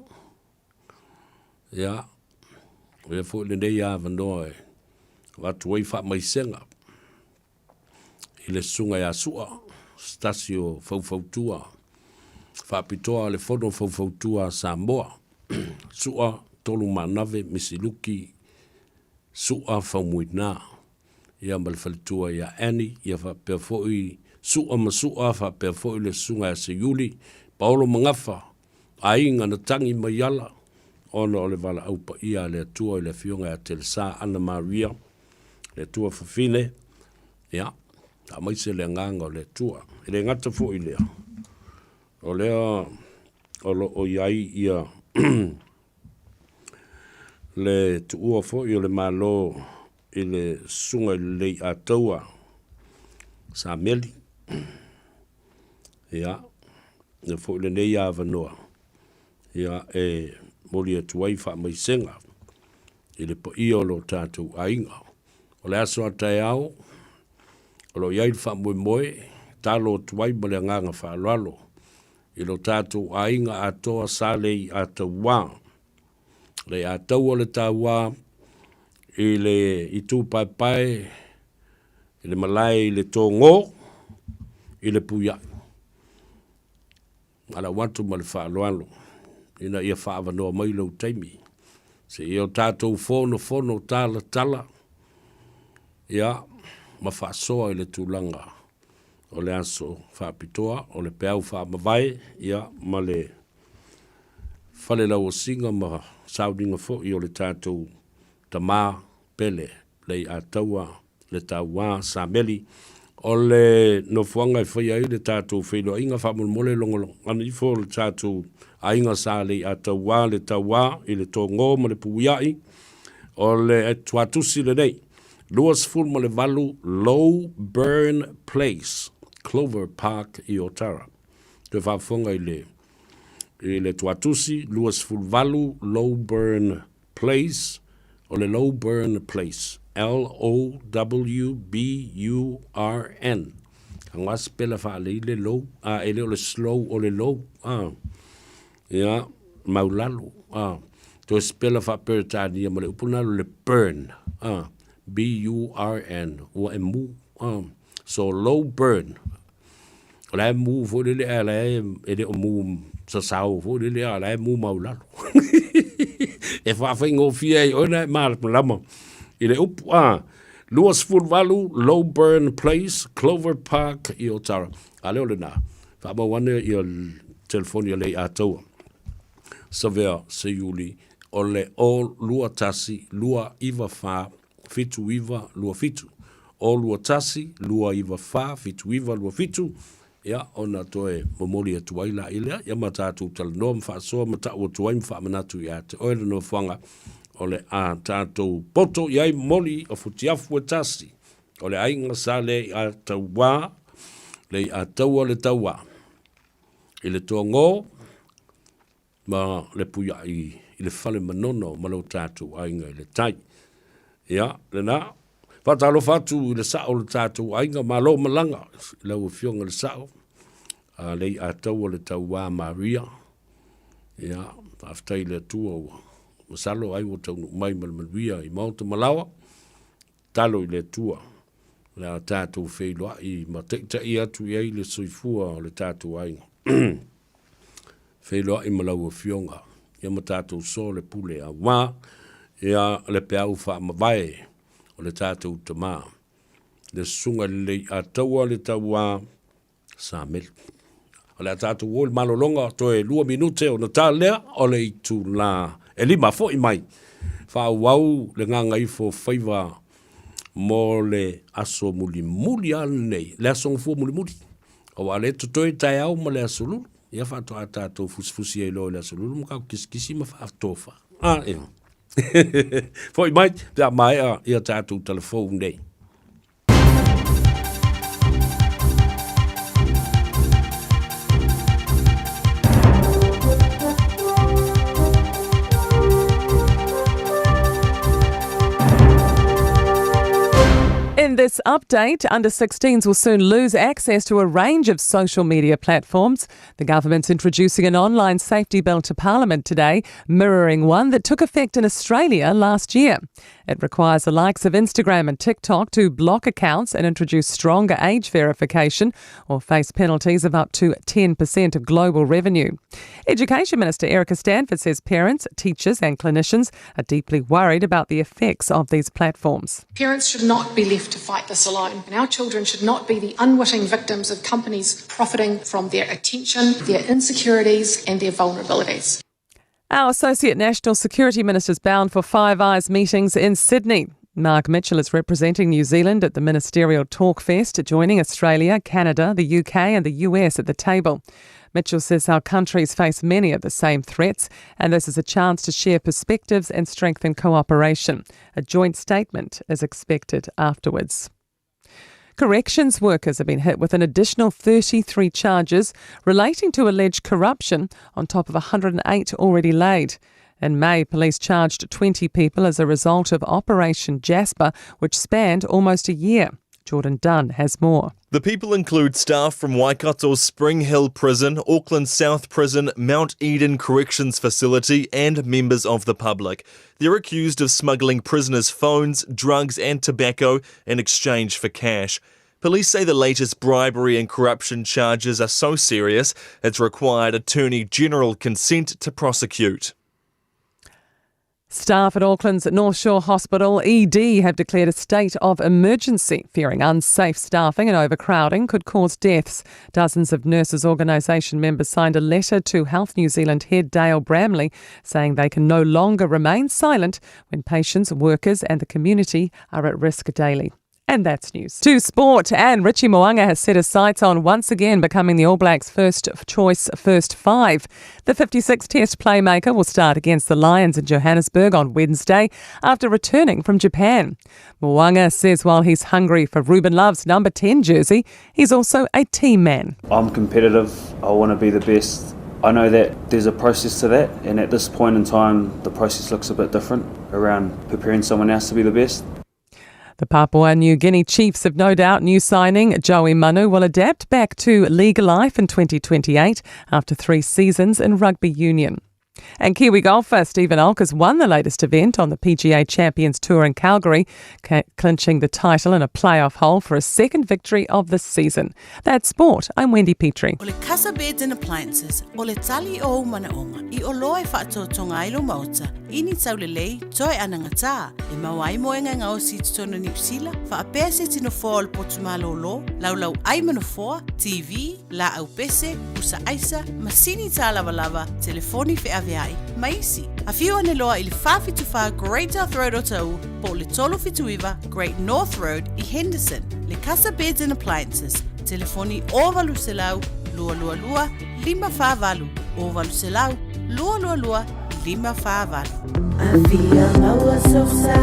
[SPEAKER 8] Ia, o ia foi lenei avanoa e avatu ai faamaisega i le susuga ia Sua, se tasi o faufautua faapitoa a le Fono Faufautua a Samoa. Sua Tolumanave Misiluki Sua Faumuina, ia ma le faletua ia Annie, ia faapea foi Sua ma Sua, faapea foi le susuga ia Seiuli, Paolo Magafa, aiga na tagi mai ala ona o le valaau paia a le Atua i le Afioga ia Telesa Ana Maria, le Atua Fafine, ia, aemaise le agaga o le Atua. E le gata foi i lea, o lea o lo o i ai ia le tuua foi o le Malo i le Susuga i le Leiataua Sameli, ia, ia foi lenei avanoa ia e momoli atu ai faamaisega i le paia o lo tatou aiga. O le aso a taeao, o lo o i ai le faamoemoe, talo atu ai ma le agaga faaaloalo i lo tatou aiga atoa sa le Iataua. Le Iataua le taua i le itu paepae i le malae i le Togō i le Puiaʻi. Alau atu ma le faaaloalo ina ia faaavanoa mai lou taimi seia o tatou fonofono talatala ia ma faasoa i le tulaga o le aso faapitoa o le peau faamavae ia ma le fale lauasiga ma sauniga foi o le tatou tama pele Leiataua le Tauā Sameli. O le nofoaga e faia ai le tatou feiloaiga faamolemole logologana ifo le tatou aiga sa Leiataua le Tauā i le Togō ma le Puiaʻi. O le tuatusi lenei, 28 Low Burn Place, Clover Park i Otara. Toe faafofoga i le i le tuatusi 28 Low Burn Place, o le Lowburn Place, L-O-W-B-U-R-N. Tago a sipela faalei le low, a e le o le slow o le low, a. Ia, maulalo, a. Toe sipela faa-Peretania ma le upu lena o le burn, a. B-U-R-N, ua e mu, a. So, low burn. O la e mu foi lele ae la e, e le o mu sasao foi lele a la e mu maulalo. e faafaigofie ai oe na e malamalama i le upu a 28 Lowburn Place, Clover Park i Otara. A lea o lena, faamau ane ia telefoni a Leiataua. Savea Seiuli o le o 21 294 7927. O 21 294 7927, ia, ona toe momoli atu ai laia lea, ia ma tatou talanoa ma faasoa ma tau atu ai ma faamanatu ia te oe le nofoaga o le a tatou poto i ai momoli o futiafu e tasi. O le aiga sa le Aiataua, le Aiataua le Tauā, i le Toagō ma le Puia'i i le Fale Manono ma lo tatou aiga i le tai. Ia, lena. Faatalofa atu i le sao o le tatou aiga, malo malaga i lau Afioga i le Sao, a le Aiataua le Tauā Maria. Ia, faafetai i le Atua ua masalo ai ua taunuu mai ma le manuia i maota ma laoa. Tatalo i le Atua o le a tatou feiloai ma taitai atu i ai le soifua o le tatou aiga. Feiloai ma lau Afioga ia ma tatou so le pule auā ia le peau faamavae o le tatou Tama, le Susuga i le Leiataua le Tauā Samelu. O le a tatou o i le malologa, toe 2 minute ona ta lea o le itula e 5 foi mai. Faaauau le gagaifo faiva mo le aso mulimuli lava lenei, le aso gafua mulimuli. Aua o lea e totoe taeao ma le aso lulu. Ia faatoa tatou fusifusi ai loa i le aso lulu ma tatou kisikisi ma faatofa. Ah, ia. Foi mai pe a maea ia tatou talafou nei.
[SPEAKER 9] In this update, under 16s will soon lose access to a range of social media platforms. The government's introducing an online safety bill to Parliament today, mirroring one that took effect in Australia last year. It requires the likes of Instagram and TikTok to block accounts and introduce stronger age verification or face penalties of up to 10% of global revenue. Education Minister Erica Stanford says parents, teachers, and clinicians are deeply worried about the effects of these platforms.
[SPEAKER 10] Parents should not be left to fight this alone, and our children should not be the unwitting victims of companies profiting from their attention, their insecurities, and their vulnerabilities.
[SPEAKER 9] Our Associate National Security Minister is bound for Five Eyes meetings in Sydney. Mark Mitchell is representing New Zealand at the Ministerial Talkfest, joining Australia, Canada, the UK, and the US at the table. Mitchell says our countries face many of the same threats, and this is a chance to share perspectives and strengthen cooperation. A joint statement is expected afterwards. Corrections workers have been hit with an additional 33 charges relating to alleged corruption on top of 108 already laid. In May, police charged 20 people as a result of Operation Jasper, which spanned almost a year. Jordan Dunn has more.
[SPEAKER 11] The people include staff from Waikato's Spring Hill Prison, Auckland South Prison, Mount Eden Corrections Facility, and members of the public. They're accused of smuggling prisoners' phones, drugs, and tobacco in exchange for cash. Police say the latest bribery and corruption charges are so serious it's required Attorney General consent to prosecute.
[SPEAKER 9] Staff at Auckland's North Shore Hospital ED have declared a state of emergency, fearing unsafe staffing and overcrowding could cause deaths. Dozens of nurses organisation members signed a letter to Health New Zealand head Dale Bramley saying they can no longer remain silent when patients, workers and the community are at risk daily. And that's news. To sport, and Richie Mo'unga has set his sights on once again becoming the All Blacks' first choice first five. The 56 Test playmaker will start against the Lions in Johannesburg on Wednesday after returning from Japan. Mo'unga says while he's hungry for Ruben Love's number 10 jersey, he's also a team man.
[SPEAKER 12] I'm competitive. I want to be the best. I know that there's a process to that, and at this point in time, the process looks a bit different around preparing someone else to be the best.
[SPEAKER 9] The Papua New Guinea Chiefs have no doubt new signing Joey Manu will adapt back to league life in 2028 after three seasons in rugby union. And Kiwi golfer Stephen Olk has won the latest event on the PGA Champions Tour in Calgary, clinching the title in a playoff hole for a second victory of the season. That's sport. I'm Wendy Petrie.
[SPEAKER 1] O le Casa Beds and Appliances, o le tali o ou manaoga, i oloa e faatoatoga ai lou maota, i ni taulelei, toe anagatā, e maua ai moega e gaosi i totonu o Niu Sila, faapea se tino foa o le potu malōlō, laulau ai ma nofoa, TV, laau pese, pusa aisa, masini tālavalava, telefoni feaveai, ma isi. Afio ane loa i le 474 Great South Road o Taʻu po o le 379 Great North Road i Henderson. Le Casa Beds and Appliances, telefoni 0800 222 548, 0800 222
[SPEAKER 13] 548.
[SPEAKER 5] Afia maua sou sa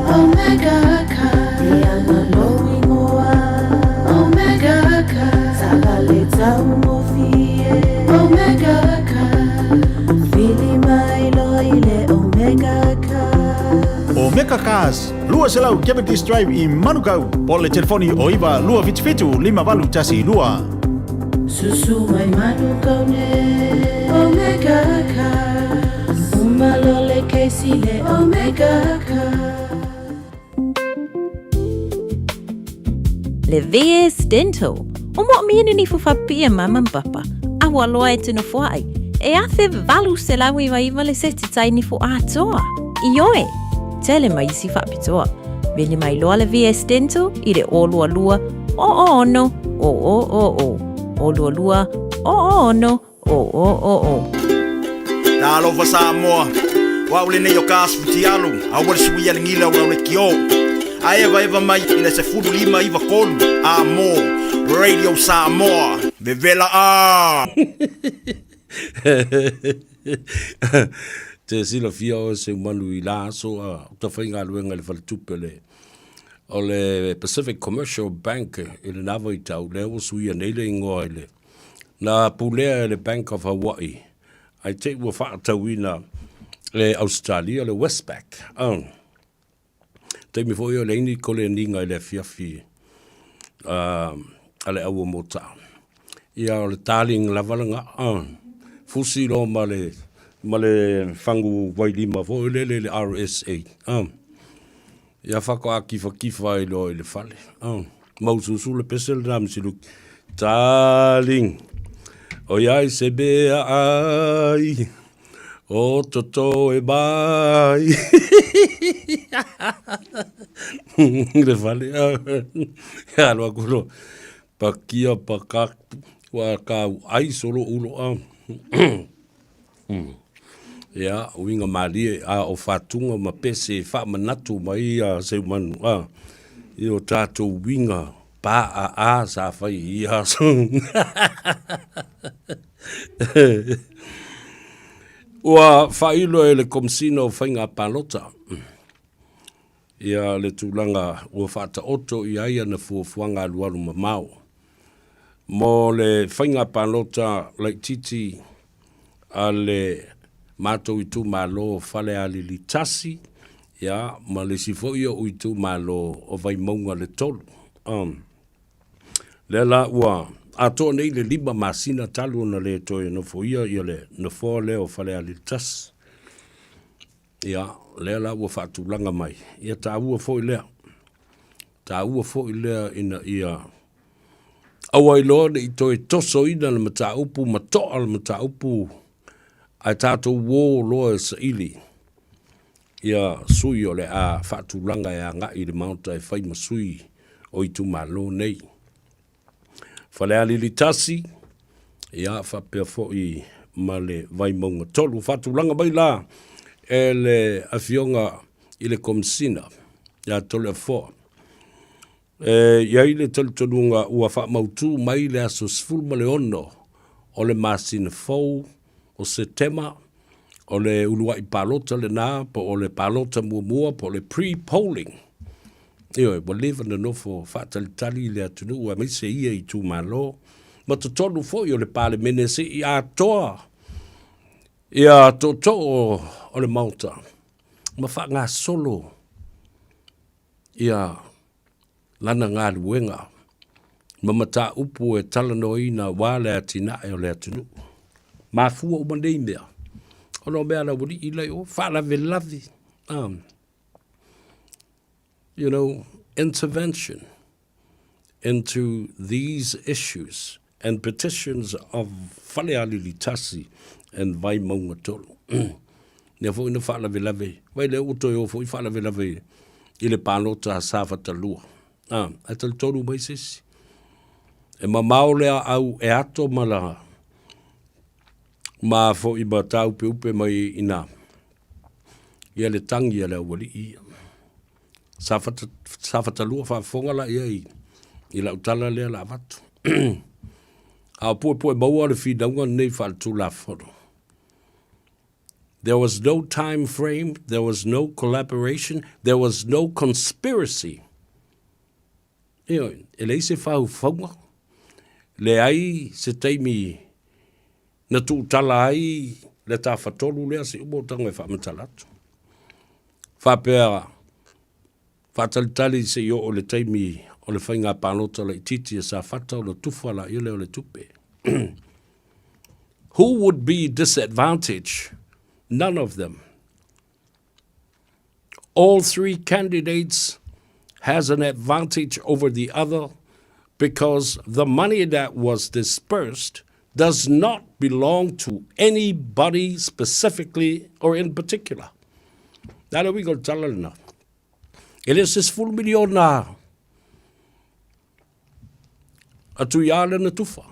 [SPEAKER 5] Omega Car Iana lou ingoa Omega Car Taavale taugofie Omega Car Vili mai loa i le Omega Car.
[SPEAKER 14] Omega Cars, 200 Cavendish Drive i Manukau, po o le telefoni o 9 277 5812.
[SPEAKER 5] Susu mai Manukau nei Omega Cars Uma loa le case i le Omega Cars.
[SPEAKER 15] Le VS Dental, o moomia ni nifo faapipii a mama ma papa, a ua loa e te nofoaʻi, e 1899 le seti tai nifo atoa. Ioe, tele ma isi faapitoa. Vili mai loa le VS Dental i le 022 006 000. 022 006 000.
[SPEAKER 16] Talofa Samoa, o au lenei o Kas Futialu, aua le suia le gila o lau lekiō. A evaeva mai i le 15 93 a mo Radio Samoa, vevela a!
[SPEAKER 8] Te silafia oe Seumanu i la aso a o tafaigaluega i le faletupe o le o le Pacific Commercial Bank i lena vaitau, lea ua suia nei le igoa i le na pulea e le Bank of Hawaii, ae te i ua faatauina e Ausetalia le Westpac. Oh. Taimi foi o leai ni koleniga i le afiafi a le au o Mota. Ia o le darling lava lena. Fusi loa ma le ma le fagu vailima foi lele le RSA. Ia faatoa kifakifa ai loa i le fale. Maususu le pese lena ma Siluki. Darling, ʻoiai se mea ʻai. O toto e mai. Le fale. Alu aku loa. Pakia pakak ua kau ai solo ulo a. Ia, uiga malie a o fatuga ma pese e faamanatu mai ia Seumanu a i o tatou uiga paa sa fai i ia aso. Ua faailo e le Komesina o Faiga Palota ia le tulaga ua faataoto i ai ana fuafuaga alualu mamao mo le faiga palota laitiiti a le matou itumalo o Falealili 1, ia, ma le isi foi o'u itumalo o Vaimauga le 3. Um. Lea la ua atoa nei le 5 masina talu ona le toe nofoia ia le nofoa lea o Falealili 1. Ia, lea la ua faatulaga mai, ia taua foi lea. Taua foi lea ina ia aua ai loa ne i toe tosoina le mataupu ma toa le mataupu ae tatou uo loa e saili ia sui o le a faatulaga e agai i le Maota e fai ma sui o itumalo nei. Falealili 1, ia faapea foi ma le Vaimauga 3. Faatulaga mai la e le Afioga i le Komesina ia Toleafoa. E i ai le talitonuga ua faamautu mai le aso 16 o le masina fou o Setema, o le uluai palota lena po o le palota muamua po o le pre-polling. Ioe, ua leva ona nofo faatalitali le atunuu aemaise ia itumalo ma totonu foi o le Palemene se i atoa ia tootoo o le Maota ma faagasolo ia lana galuega ma mataupu e talanoaina aua le atinae o le atunuu. Mafua uma nei mea ona o mea a le aualii la i o, faalavelave, you know, intervention into these issues and petitions of Falealili 1 and Vaimauga 3. Lea foi na faalavelave, vai lea ua toe o foi faalavelave i le palota a Safata 2. Ah, ae talitonu mai se isi. E mamao le aau e ato ma la ma foi ma tāupeupe mai ina ia le tangi a le aualii ia. Safata, Safata 2 faafofoga la ia i, i lau tala lea la avatu. A o puepue maua le finauga lenei faaletulafono. There was no time frame, there was no collaboration, there was no conspiracy. Ioe, e leai se faufauga, leai se taimi na tuutala ai le tafatolu lea se uma o tago e faamatala atu. Faapea, faatalitali se i oo i le taimi o le faiga palota laitiiti a Safata ona tufa laia lea o le tupe. Who would be disadvantaged? None of them. All three candidates has an advantage over the other because the money that was dispersed does not belong to anybody specifically or in particular. Na le uiga o le tala lena. E le o se sefulu miliona a Tuiala na tufa.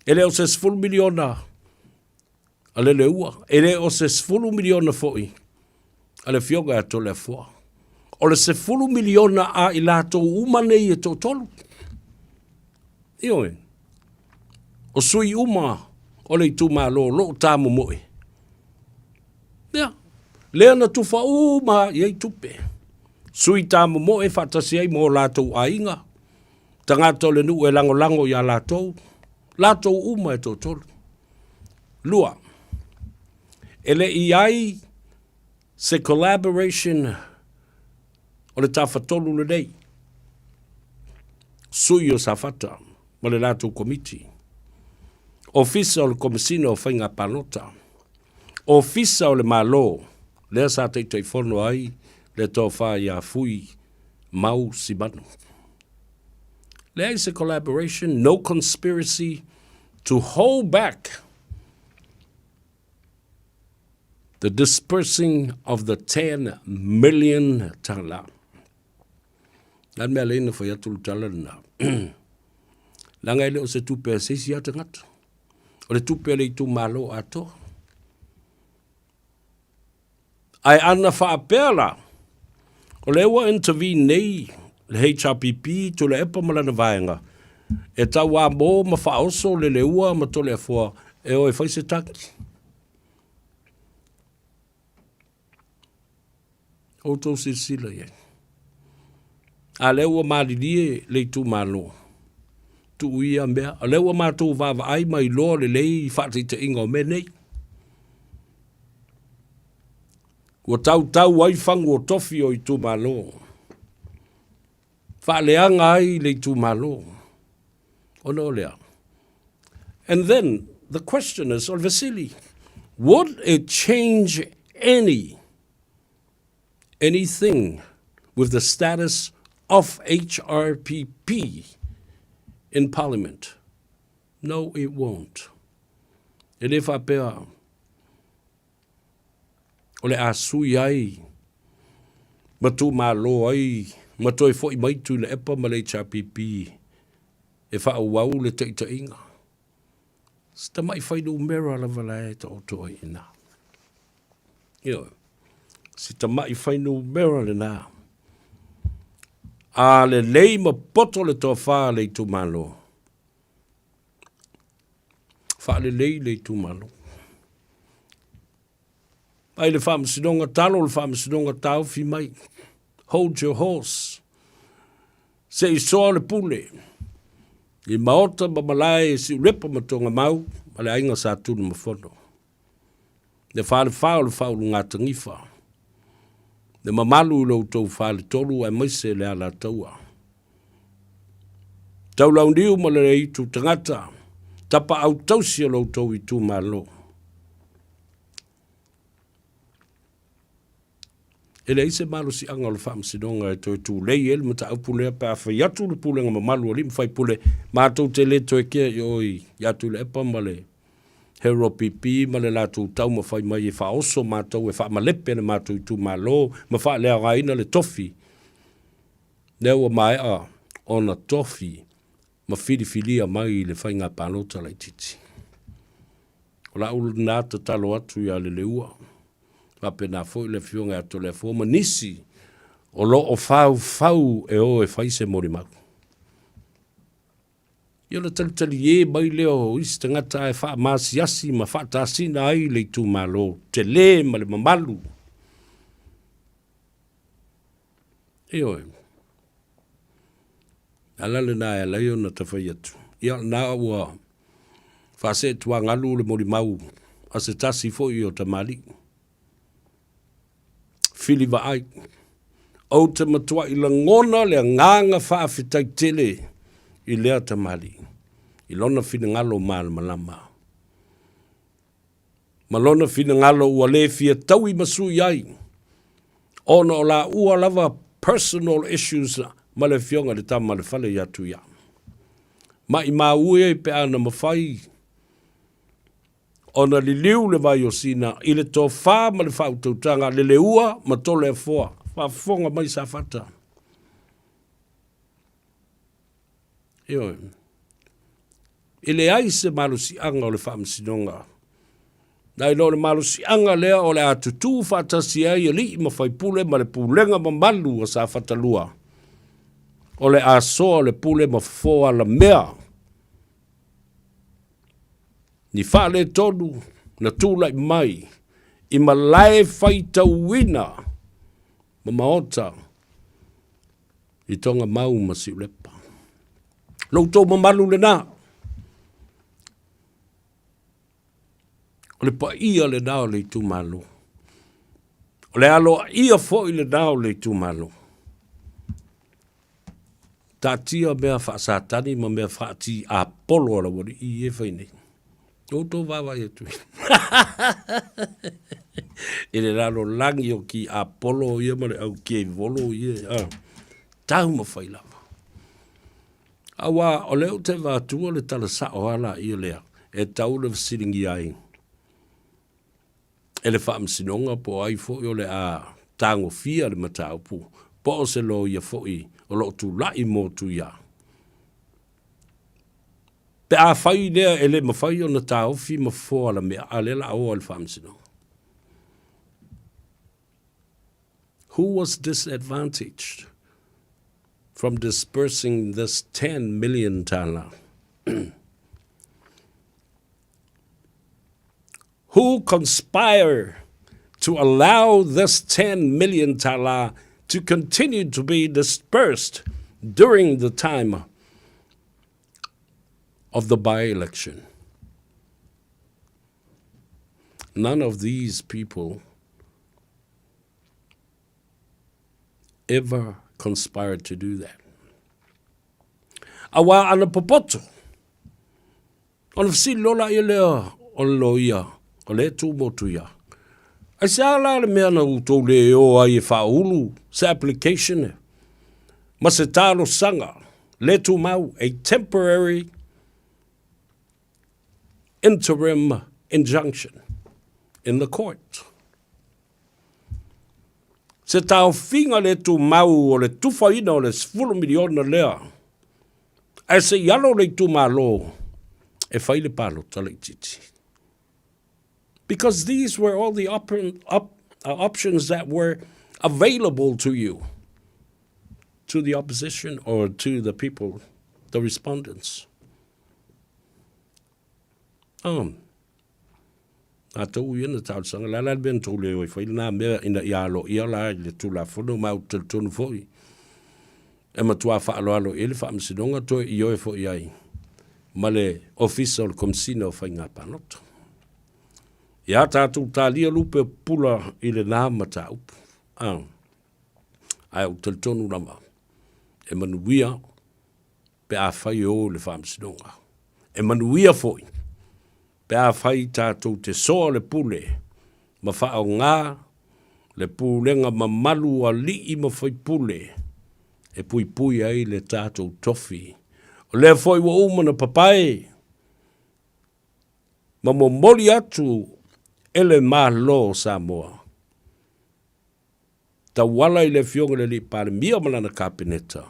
[SPEAKER 8] E le o se sefulu miliona a Leleua. E le o se sefulu miliona foi a le Afioga ia Toleafoa. O le sefulu miliona a i latou uma nei e toatolu. Ioe. O sui uma o le itumalo o lo o tāmomoe. Ia, lea na tufa uma i ai tupe. Sui tāmomoe faatasi ai ma o latou aiga, tagata o le nuu e lagolago iā latou, latou uma e toatolu. Lua, e le i ai se collaboration o le Tafatolu lenei, sui o Safata ma le latou komiti, Ofisa o le Komesina o Faiga Palota, Ofisa o le Malo, lea sa Taitaifono ai le Tofa ia Fui Mau Simanu. Leai se collaboration, no conspiracy to hold back the dispersing of the 10 million tala. Na mea le ina fai atu le tala lena. Leaga e le o se tupe a se isi a tagata. O le tupe a le itumalo atoa. Ae ana faapea la, o lea ua intervene nei le HRPP, Tuilaepa ma lana vaega, e tauamo ma faaoso Leleua ma Toleafoa e o e fai se taki. Outou silasila i ai. A lea ua malilie le itumalo, tuu ia mea, o lea ua matou vaavaai ma iloa lelei faataitaiga o mea nei. Ua tautau ai fagu o tofi o itumalo. Faaleaga ai le itumalo. Ona o lea. And then the question is, o le fesili, would it change any anything with the status of HRPP in Parliament? No, it won't. E le faapea o le a sui ai ma tumalo ai ma toe foi mai Tuilaepa ma le HRPP e faaauau le taitaiga. Se tamai fuainumera lava la e taoto ai i ina. Ioe. Se tamai fuainumera lena. A lelei ma poto le tofa a le itumalo, Faalelei le itumalo. Mai le faamasinoga, talo le faamasinoga taofi mai. Hold your horse. Se i soa le pule. I maota ma malae e Siulepa ma Togamau ma le aiga Sa Tunumafono. Le falefa o le Faaulugatanifa. Le mamalu i lo outou faletolu aemaise le Alataua. Taulauniu ma le aitu tagata, tapaau tausi o lo outou itumalo. E leai se malosiaga o le Faamasinoga e toe tulei ai le mataupu lea pe a fai atu le pulega mamalu a alii ma faipule, matou te le toe kea i o ia Tuilaepa ma le HRPP ma le latou taumafai mai e faaoso matou e faamalepe le matou itumalo ma faaleaogaina le tofi lea ua maea ona tofi ma filifilia mai i le faiga palota laitiiti. O lau lena tatalo atu ia Leleua, faapena foi le Afioga ia Toleafoa ma nisi o lo o faufau e o e fai se molimau. Ia ona talitalie mai lea o isi tagata ae faamaasiasi ma faatasina ai le itumalo tele ma le mamalu. Ioe. Ala lena e ala ai ona tafai atu. Ia lena ua faaseetuagalu le molimau a se tasi foi o tamalii. Fili vaai. Ou te matuai lagona le agaga faafetai tele i lea tamalii, i lona finagalo malamalama. Ma lona finagalo ua le fia taui ma sui ai, ona o laua lava personal issues ma le afioga i le tama a le fale ia Tuia. Maimau e pe a na mafai ona liliu le vai o Sina i le tofa ma le faautautaga Leleua ma Toleafoa. Faafofoga mai Safata. Ioe. E leai se malosiaga o le faamasinoga. Nai lo le malosiaga lea o le a tutū faatasi ai alii ma faipule ma le pulega mamalu a Safata 2. O le asoa o le pule ma fofo alamea. Ni faaletonu na tulai mai i malae faitauina ma maota i Togamau ma Siulepa. Lo outou mamalu lena. O le paia lena o le itumalo. O le aloaia foi lena o le itumalo. Taatia mea faasatani ma mea faatiapolo a laualii ia e fai nei. O outou vaavaai atu i le lalolagi o tiapolo ia ma le au tiaivolo ia, a, taumafai lava. Aua o lea ou te avatua le tala sao lava laia lea e tau le fesiligia ai e le Faamasinoga po o ai foi o le a tagofia le mataupu po o se loia foi o lo o tulai mo Tuia. Pe afai lea e le mafai ona taofi ma fofo alamea, a lea o le a o i le Faamasinoga. Who was disadvantaged from dispersing this 10 million tala? Who conspire to allow this 10 million tala to continue to be dispersed during the time of the by-election? None of these people ever conspired to do that. Aua ana popoto, ona fesili loa laia lea o le loia, o lea e tu mo Tuia. Aisea la le mea na outou le o ai e faaulu se application ma se talosaga le tumau, a temporary interim injunction in the court. Se taofiga le tumau o le tufaina o le 10 miliona lea, ae se i alo le itumalo e fai le palota laitiiti. Because these were all the op op options that were available to you, to the opposition or to the people, the respondents. Um, nā tou ia na talosaga, la la le mea na tou le o e fai lena mea ina ia aloaia la i le Tulafono ma ou te talitonu foi e matua faaaloalo i ai le Faamasinoga toe ioe foi i ai ma le Ofisa o le Komesina o Faiga Palota. Ia tatou talia lupe o pupula i lena mataupu. Ah. Ae ou te talitonu lava e manuia pe afai e o i le Faamasinoga. E manuia foi pe afai tatou te soa le pule ma faaaoga le pulega mamalu a alii ma faipule e puipui ai le tatou tofi. O lea foi ua uma ona papae ma momoli atu e le Malo o Samoa tauala i le Afioga i le Alii Palemia ma lana Kapeneta,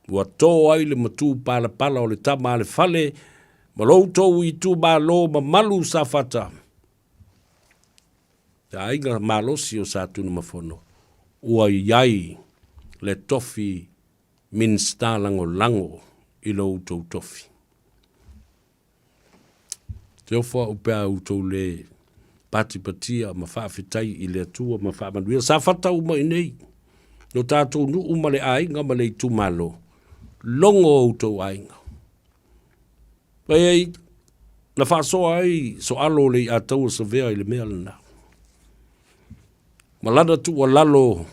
[SPEAKER 8] ua to ai le matu palapala o le tama a le fale ma lo outou itumalo mamalu Safata, le aiga malosi o Satunumafono, ua i ai le tofi Minisita Lagolago i lo outou tofi. Te ofo au pe a outou le patipatia ma faafetai i le Atua ma faamanuia. Sa fata uma i nei, lo tatou nuu ma le aiga ma le itumalo, logo outou aiga. Fai ai, na faasoa ai soalo o le iataua Savea i le mea lena. Ma lana tuualalo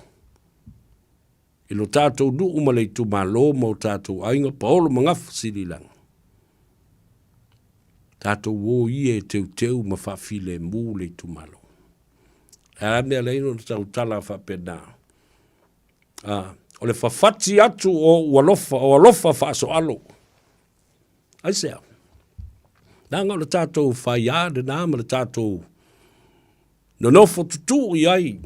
[SPEAKER 8] i lo tatou nuu ma le itumalo ma o tatou aiga, paolo ma gafa sililaga. Tatou o ia e teuteu ma faafilemu le itumalo. E a mea leai ona tautala faapena. A, o le fafati atu o ou alofa, o alofa faasoalo. Aisea? Leaga o le tatou faiā lena ma le tatou nonofo tutu i ai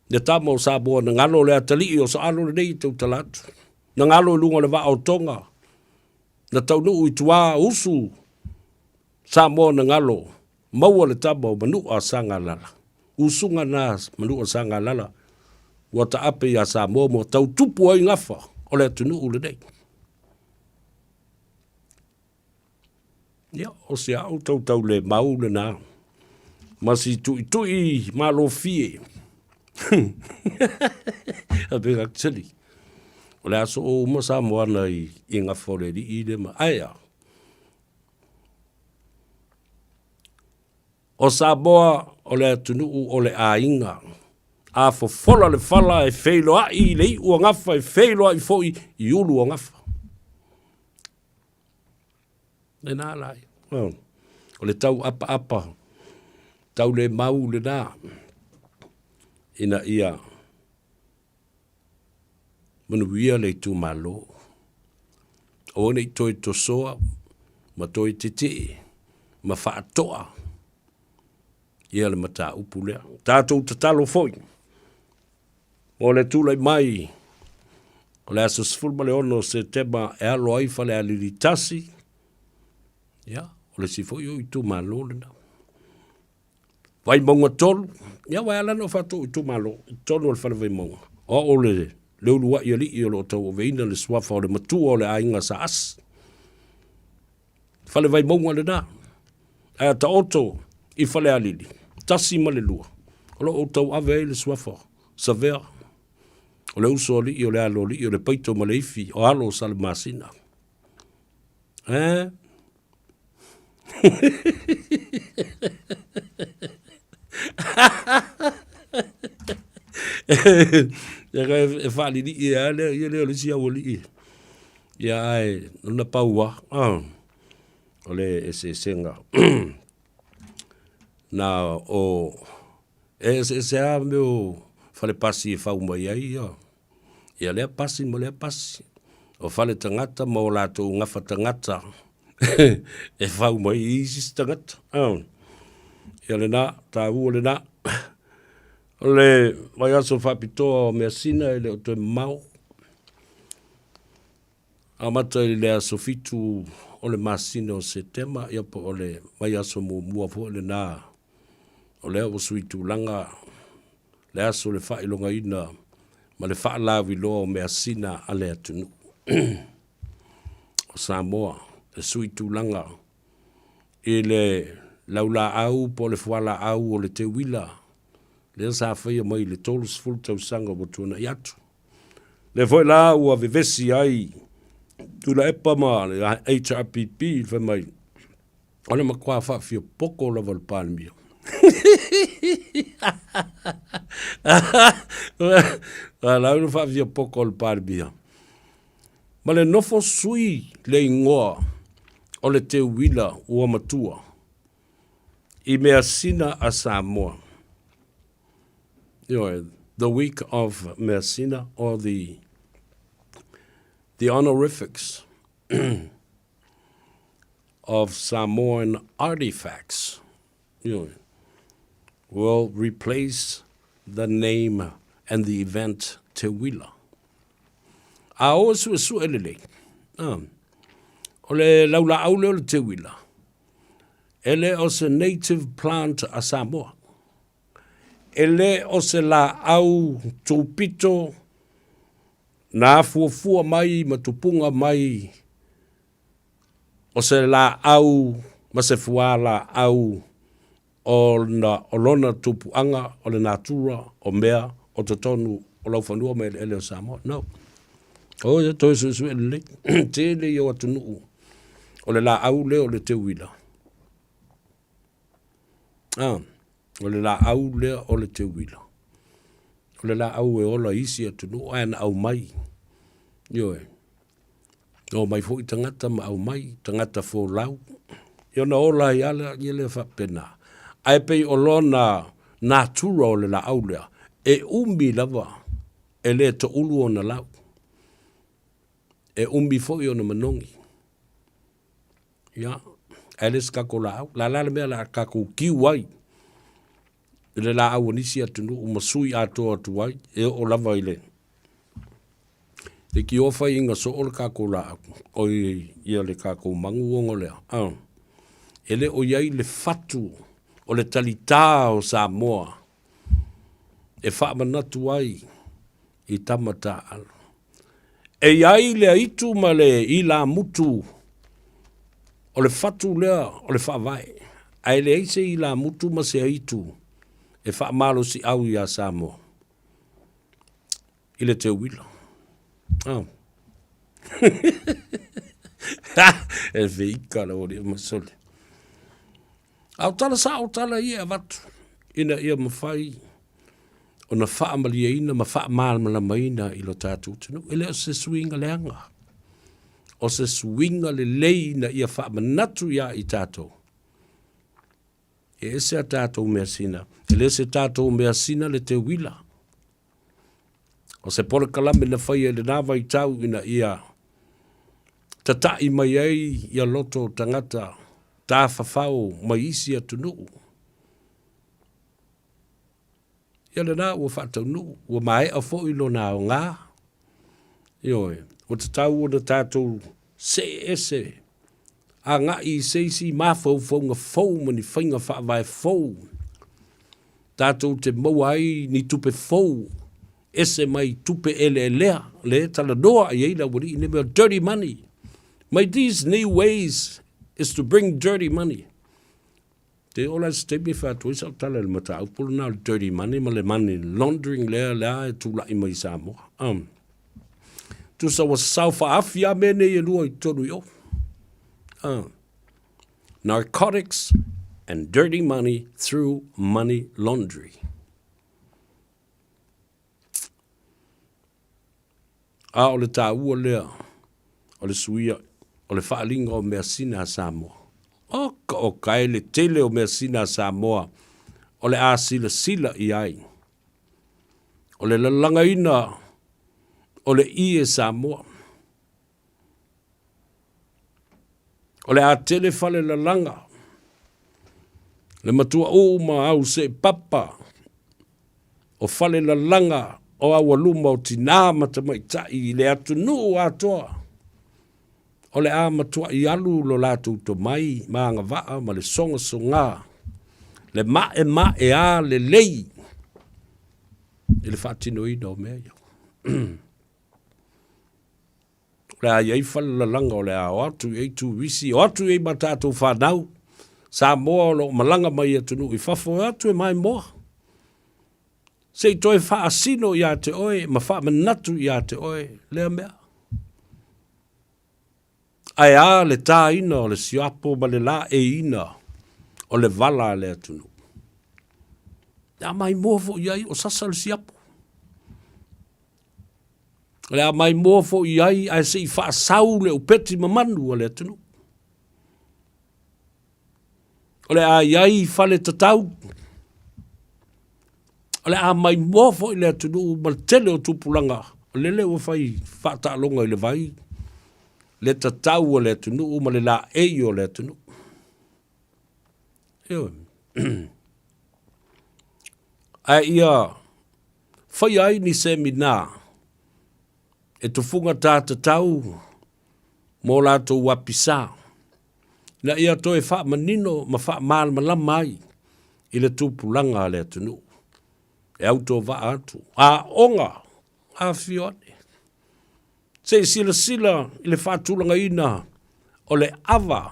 [SPEAKER 8] le tama o Samoa na galo le atalii o Saalo lenei e tautala atu. Na galo i luga o le vaa o Toga, na taunuu i tua usu Samoa na galo, maua le tama o Manua Sagalala. Usuga na Manua Sagalala ua taape iā Samoa ma tau tupu ai gafa o le atunuu lenei. Ia, o si au tautaulemau lena ma si tuitui malofie. Actually, o le aso o uma Samoa na i, i gafa o le alii le ma, ae a. O Samoa o le atunuu o le aiga. A fofola le fala e feiloai i le iu o gafa e feiloai foi i ulu o gafa. Lena la ia. O le tau apaapa, tau le mau lena, ina ia manuia le itumalo. Aua ne i toe tosoa ma toe tetee ma faatoa ia le mataupu lea. Tatou tatalo foi mo le tulai mai o le aso 16 o Setema e alo ai Falealili 1, ia, o le isi foi o itumalo lena. Vaimauga 3, ia ua ala ona faatou itumalo i totonu o le Fale Vaimauga. O au o le le uluai alii o lo o tauaveina le suafa o le matua o le aiga Sa Asi. Fale Vaimauga lena. Ae a taoto i Falealili, 1 ma le 2, o lo o tauave ai le suafa Savea, o le uso alii o le alo alii o le paito ma le ifi o alo o Salamasina. Eh? Ia e faalilii e a lea, ia lea o le isi aualii. Ia ae, ona pau a, ah, o le eseesega. Na o, e eseese lava mea o fale pasi e fau mai ai ia, ia lea pasi ma lea pasi. O fale tagata ma o latou gafa tagata e fau mai i isi tagata. Ia lena, taua lena. O le vaiaso faapitoa o Measina e le o toe mamao. Amata i le aso 7 o le masina o Setema, ia po o le vaiaso muamua foi lena o lea ua sui tulaga le aso o le faailogaina ma le faalauiloa o measina a le atunuu o Samoa, e sui tulaga i le laulaau po o le fualaau o le teuila lea sa faia mai i le 30 tausaga ua tuanai atu. Lea foi la ua vevesi ai Tuilaepa ma le HRPP fai mai o le matua faafiapoko lava o le Palemia. A la ua faafiapoko o le Palemia. Ma le nofo sui le igoa o le teuila ua matua i measina a Samoa. Ioe, the week of measina or the the honorifics of Samoan artifacts ioe, will replace the name and the event Teuila. A o suesue lelei, o le laulaau lea o le teuila, e le o se native plant a Samoa. E le o se laau tupito na afuafua mai ma tupuga mai o se laau ma se fualaau ona o lona tupuaga o le natura o mea o totonu o laufanua ma eleele o Samoa. No. O ia toe suesue lelei. Tele ia o atunuu o le laau lea o le teuila. Ah, o le laau lea o le teuila. O le laau e ola i isi atunuu ae na aumai. Ioe. Na omai foi tagata ma aumai, tagata folau. Ia ona ola ai lava lea, ia lea faapena. Ae pei o lona natura o le laau lea, e umi lava e le toulu ona lau. E umi foi ona manogi. Ia, ae le o se tatou laau. O le a la le mea o le a tatou tiu ai i le laau a nisi atunuu ma sui atoa atu ai e oo lava i le leitioa faiaina soo le tatou laau, oi ia le tatou manu ona lea, a. E le o i ai le fatu o le talitā o Samoa e faamanatu ai i tama taaalo. E i ai le aitu ma le ilamutu o le fatu lea o le faavae, ae leai se ilamutu ma se aitu e faamalosiau iā Samoa i le teuila. Oh. E feika lau alii ma sole. A o tala sao tala ia e avatu ina ia mafai ona faamalieina ma faamalamalamaina i lo tatou atunuu. E le o se suiga leaga, o se suiga lelei ina ia faamanatu iā i tatou. E ese a tatou measina, e le o se tatou measina le teuila. O se polokalame na faia i lena vaitau ina ia tata'i mai ai ia loto o tagata tafafao mai isi atunuu. Ia lena ua faataunuu, ua maea foi lona aoga. Ioe, ua tatau ona tatou see ese agai i se isi mafaufauga fou ma ni faiga faavae fou tatou te maua ai ni tupe fou ese mai tupe eleelea lea e talanoa i ai le aualii nei mea o dirty money. Mai these new ways is to bring dirty money. Te oo la i se taimi e fai atu ai sau tala i le mataupu lena o le dirty money ma le money laundering lea lea e tula'i mai i Samoa. Um, tusa ua sasao faaafi lava mea nei e lua i totonu i o. Narcotics and dirty money through money laundry. A o le taua lea o le suia o le faaaliga o measina a Samoa. Oka oka e le tele o measina a Samoa o le a silasila i ai. O le lalagaina o le ie Samoa. O le a tele fale lalaga, le matuauu ma au seepapa o fale lalaga o aualuma o tinā ma tamaitai i le atunuu atoa, o le a matuai alu lo latou tomai ma agavaa ma le sogasogā, le maemaeā lelei i le faatinoina o mea ia. O le a i ai falelalaga o le a o atu i ai turisi, o atu i ai ma tatou fanau Samoa o lo o malaga mai i atunuu i fafo, e o atu e maimoa. Se i toe faasino ia te oe ma faamanatu ia te oe lea mea. Ae a le tāina o le siapo ma le laeiina o le vala a le atunuu. A maimoa foi i ai o sasa le siapo. O le a maimoa foi i ai ae se i faasau le upeti mamanu a le atunuu. O le a i ai fale tatau. O le a maimoa foi le atunuu ma le tele o tupulaga o lele ua fai faataaloga i le vai le tatau a le atunuu ma le laei o le atunuu. Ioe. Ae ia faia ai ni semina e tufuga tā tatau mō latou apisa, ina ia toe faamanino ma faamalamalama ai i le tupulaga a le atunuu e autovaa atu, aoga afifio ane. Se i silasila i le faatulagaina o le ava.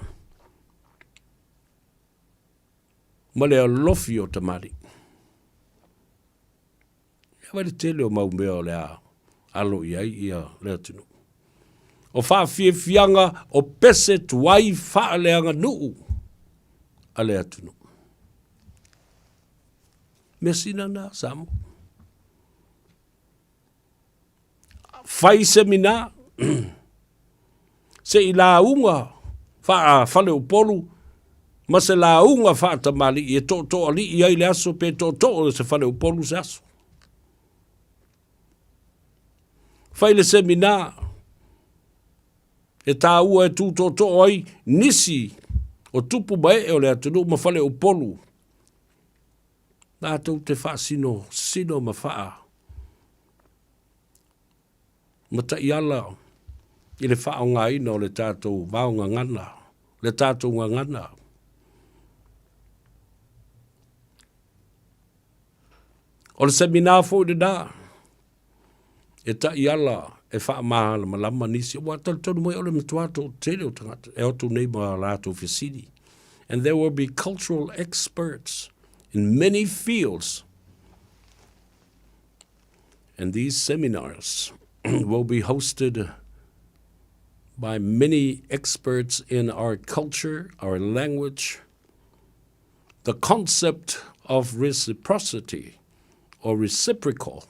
[SPEAKER 8] Ma le alofi o tamalii. Ia vai le tele o mau mea o le a alo i ai ia le atunuu. O faafiafiaga o pese tuai faaleaganuu a le atunuu. Mea sina na Samoa. Fai semina se i lauga faa-faleupolu ma se lauga faatamalii e tootooalii ai le aso pe tootoo se faleupolu se aso. Fai le semina e tāua e tū tootoo ai nisi o tupu ma ee o le atunuu ma faleupolu latou te faasino sino ma faa ma taiala i le faaaogaina o le tatou vaogagana, le tatou gagana. O le semina foi lena e taiala e faamalamalama nisi, aua talitonu mai o le matua toatele o tagata e o atu nei ma latou fesili. And there will be cultural experts in many fields. And these seminars will be hosted by many experts in our culture, our language, the concept of reciprocity or reciprocal.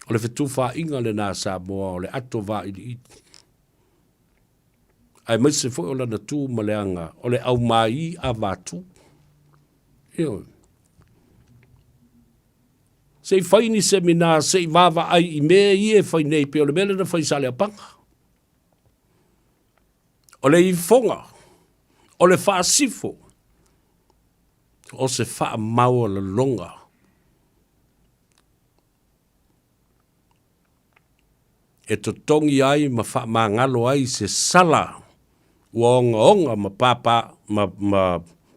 [SPEAKER 8] O le fetufaaiga lenā Samoa o le ato vailiili. Aemaise foi o lana tu ma le aga o le aumāi a vātū. Ioe. Se i fai ni semina, se i vaavaai i mea ia e fai nei, pei o le mea lea na fai i Saleapaga. O le ifoga, o le faasifo, o se faamaualaloga. E totogi ai ma faamagalo ai se sala ua ogaoga ma pāpā ma, ma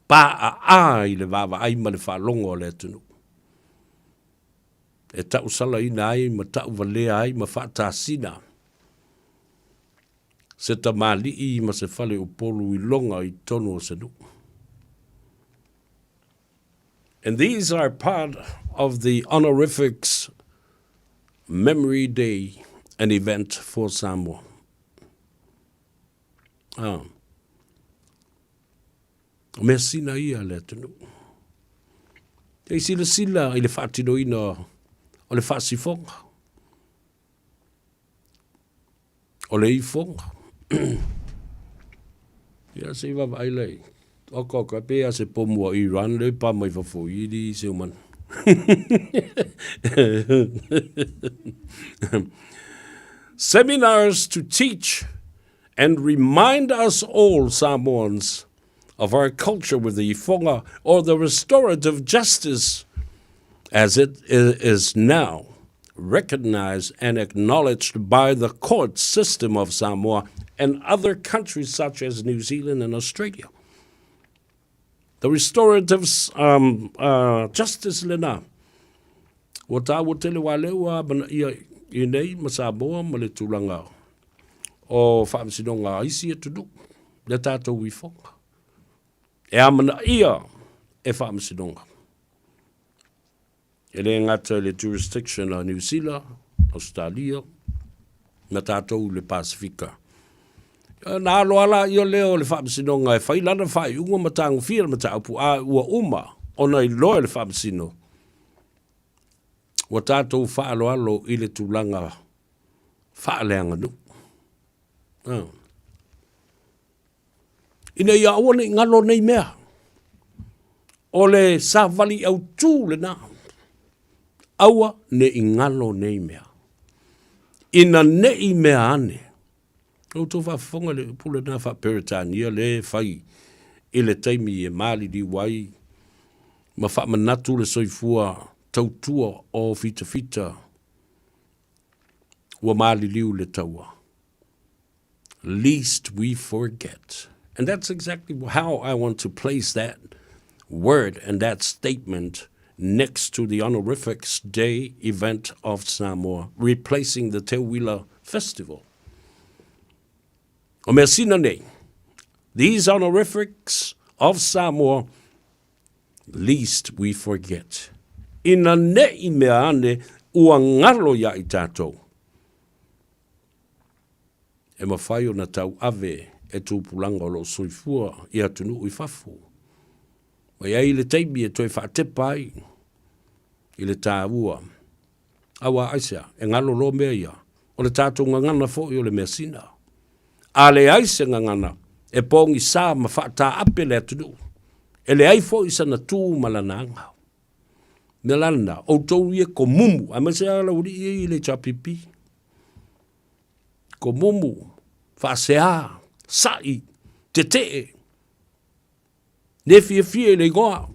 [SPEAKER 8] pāʻaʻā i le vaavaai ma le faalogo a le atunuu. E tausalaina ai ma tauvalea ai ma faatasina se tamalii ma se faleupolu i loga i totonu o se nuu. And these are part of the honorifics Memory Day an event for Samoa. Ah. O mea sina ia le atunuu. Ei silasila i le faatinoina o le faasifoga. O le ifoga. Ia se i vaavaai lai. Oka oka pe a se pomu a Iran le pa mai fafo i li se umana. Seminars to teach and remind us all Samoans of our culture with the ifoga or the restorative justice as it is now recognized and acknowledged by the court system of Samoa and other countries such as New Zealand and Australia. The restorative um, uh, justice lena. Ua tāua tele wā leo a mana ia i nei ma Samoa ma le tulaga o faamasinoga a isi atunuu, le tātou ifoga. E amanaia e faamasinoga. E le gata i le jurisdiction a Niu Sila, Ausetalia, ma tātou i le Pasifika. Na alo ala ia lea o le faamasinoga e fai lana faaiuga ma tagofia le mataupu, a ua uma ona iloa e le faamasino, ua tātou faaaloalo i le tulaga faaleaganuu. Ah. Ina ia aua ne i galo nei mea. O le savali autū lenā. Aua ne i galo nei mea. Ina ne i mea ane. Ua outou faafofoga i le upu lenā faa-Peretania lea e fai i le taimi e maliliu ai ma faamanatu le soifua tautua o fitafita ua maliliu i le taua. Least we forget. And that's exactly how I want to place that word and that statement next to the Honorifics Day event of Samoa, replacing the Teuila Festival. O mea sina nei, these honorifics of Samoa Least we forget. Ina neʻi mea ane ua galo iā i tatou. E mafai ona tauave e tupulaga o lo o soifua i atunuu i fafo. Ma i ai le taimi e toe faatepa ai i le taua. Auā aisea, e galo loa mea ia, o le tatou gagana foi o le measina. A leai se gagana e pogisā ma faataape le atunuu, e leai foi sana tu ma lana aga. Mea la lena, outou ia komumu, aemaise lava laualii ia i le HRPP. Komumu, faasea, sa'i, tetee, le fiafia i le igoa.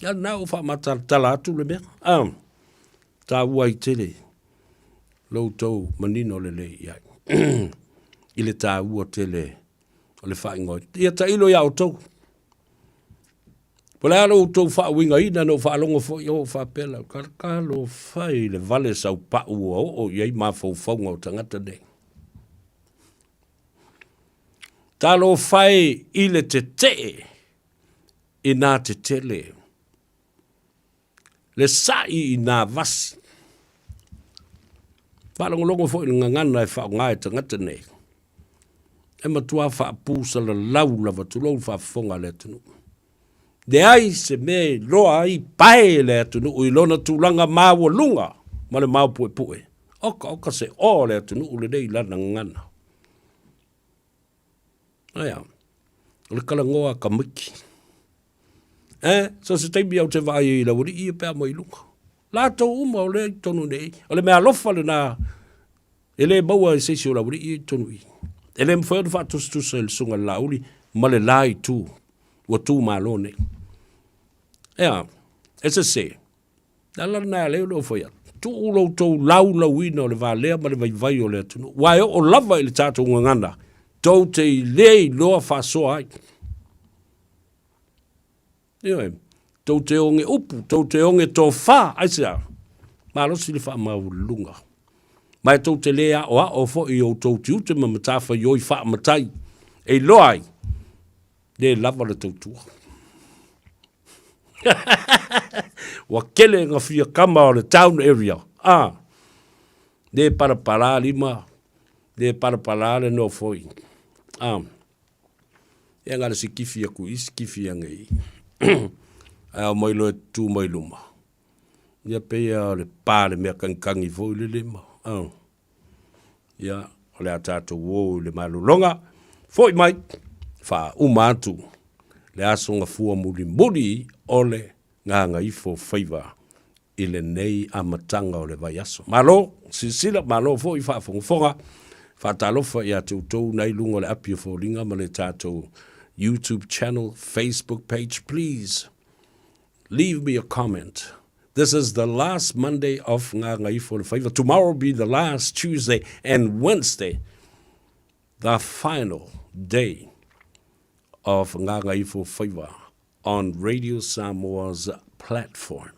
[SPEAKER 8] Ia lena ua faamatalatala atu le mea. Ah, taua ai tele lo outou manino lelei i ai i le taua tele o le faaigoa. Ia tailo iā outou. Po o le a lo outou faauigaina na ou faalogo foi o faapea lau talofa i le vale saupau ua oo i ai mafaufauga o tagata nei. Talofa e i le tetee i nā tetele, le saʻi i nā vasi. Faalogologo foi i le gagana e faaaoga e tagata nei, e matua faapusalalau lava tulou le faafofoga a le atunuu. Leai se mea e iloa ai pae le atunuu i lona tulaga maualuga ma le maopuepue. Oka oka se oa o le atunuu lenei i lana gagana. Aia, o le kalagoa a Kamiki. Eh, so se taimi au te vaai ai i laualii ia pe a mai luga. Latou uma o lea i totonu nei, o le mea alofa lena e le maua e se isi o laualii ia i totonu i. E le mafai ona faatusatusa i le susuga i le Laauli ma le la itu ua tu malo nei. Ea, e sese. Le ala lena e ala ai ona ou fai atu, tuu lo outou laulauina o le valea ma le vaivai o le atunuu, aua e oo lava i le tatou gagana, tou te le iloa faasoa ai. Ioe, tou te oge upu, tou te oge tofa, aisea? Malosi le faamaualuluga. Ma e tou te le aoao foi i outou tiute ma matafaioi faamatai e iloa ai, le lava le tautua. Ua kele nga fia kama o le town area. Ah, le parapara lima, le parapara le nofoi. Ah, ia nga le sikifi aku i, sikifi ange i. Ae ao mai loa e tu mai luma. Ia pei o le pa le mea kagikangi foi le lima. Ah. Ia, o le a tatou o i le malologa, foi mai, faauma atu le aso gafua mulimuli o le gagaifo faiva i lenei amataga o le vaiaso. Malo silasila, malo foi faafogafoga, faatalofa ia te outou na i luga o le api o foliga ma le tatou YouTube channel, Facebook page, please leave me a comment. This is the last Monday of Gagaifo le Faiva. Tomorrow will be the last Tuesday and Wednesday, the final day of Gagaifo Faiva on Radio Samoa's platform.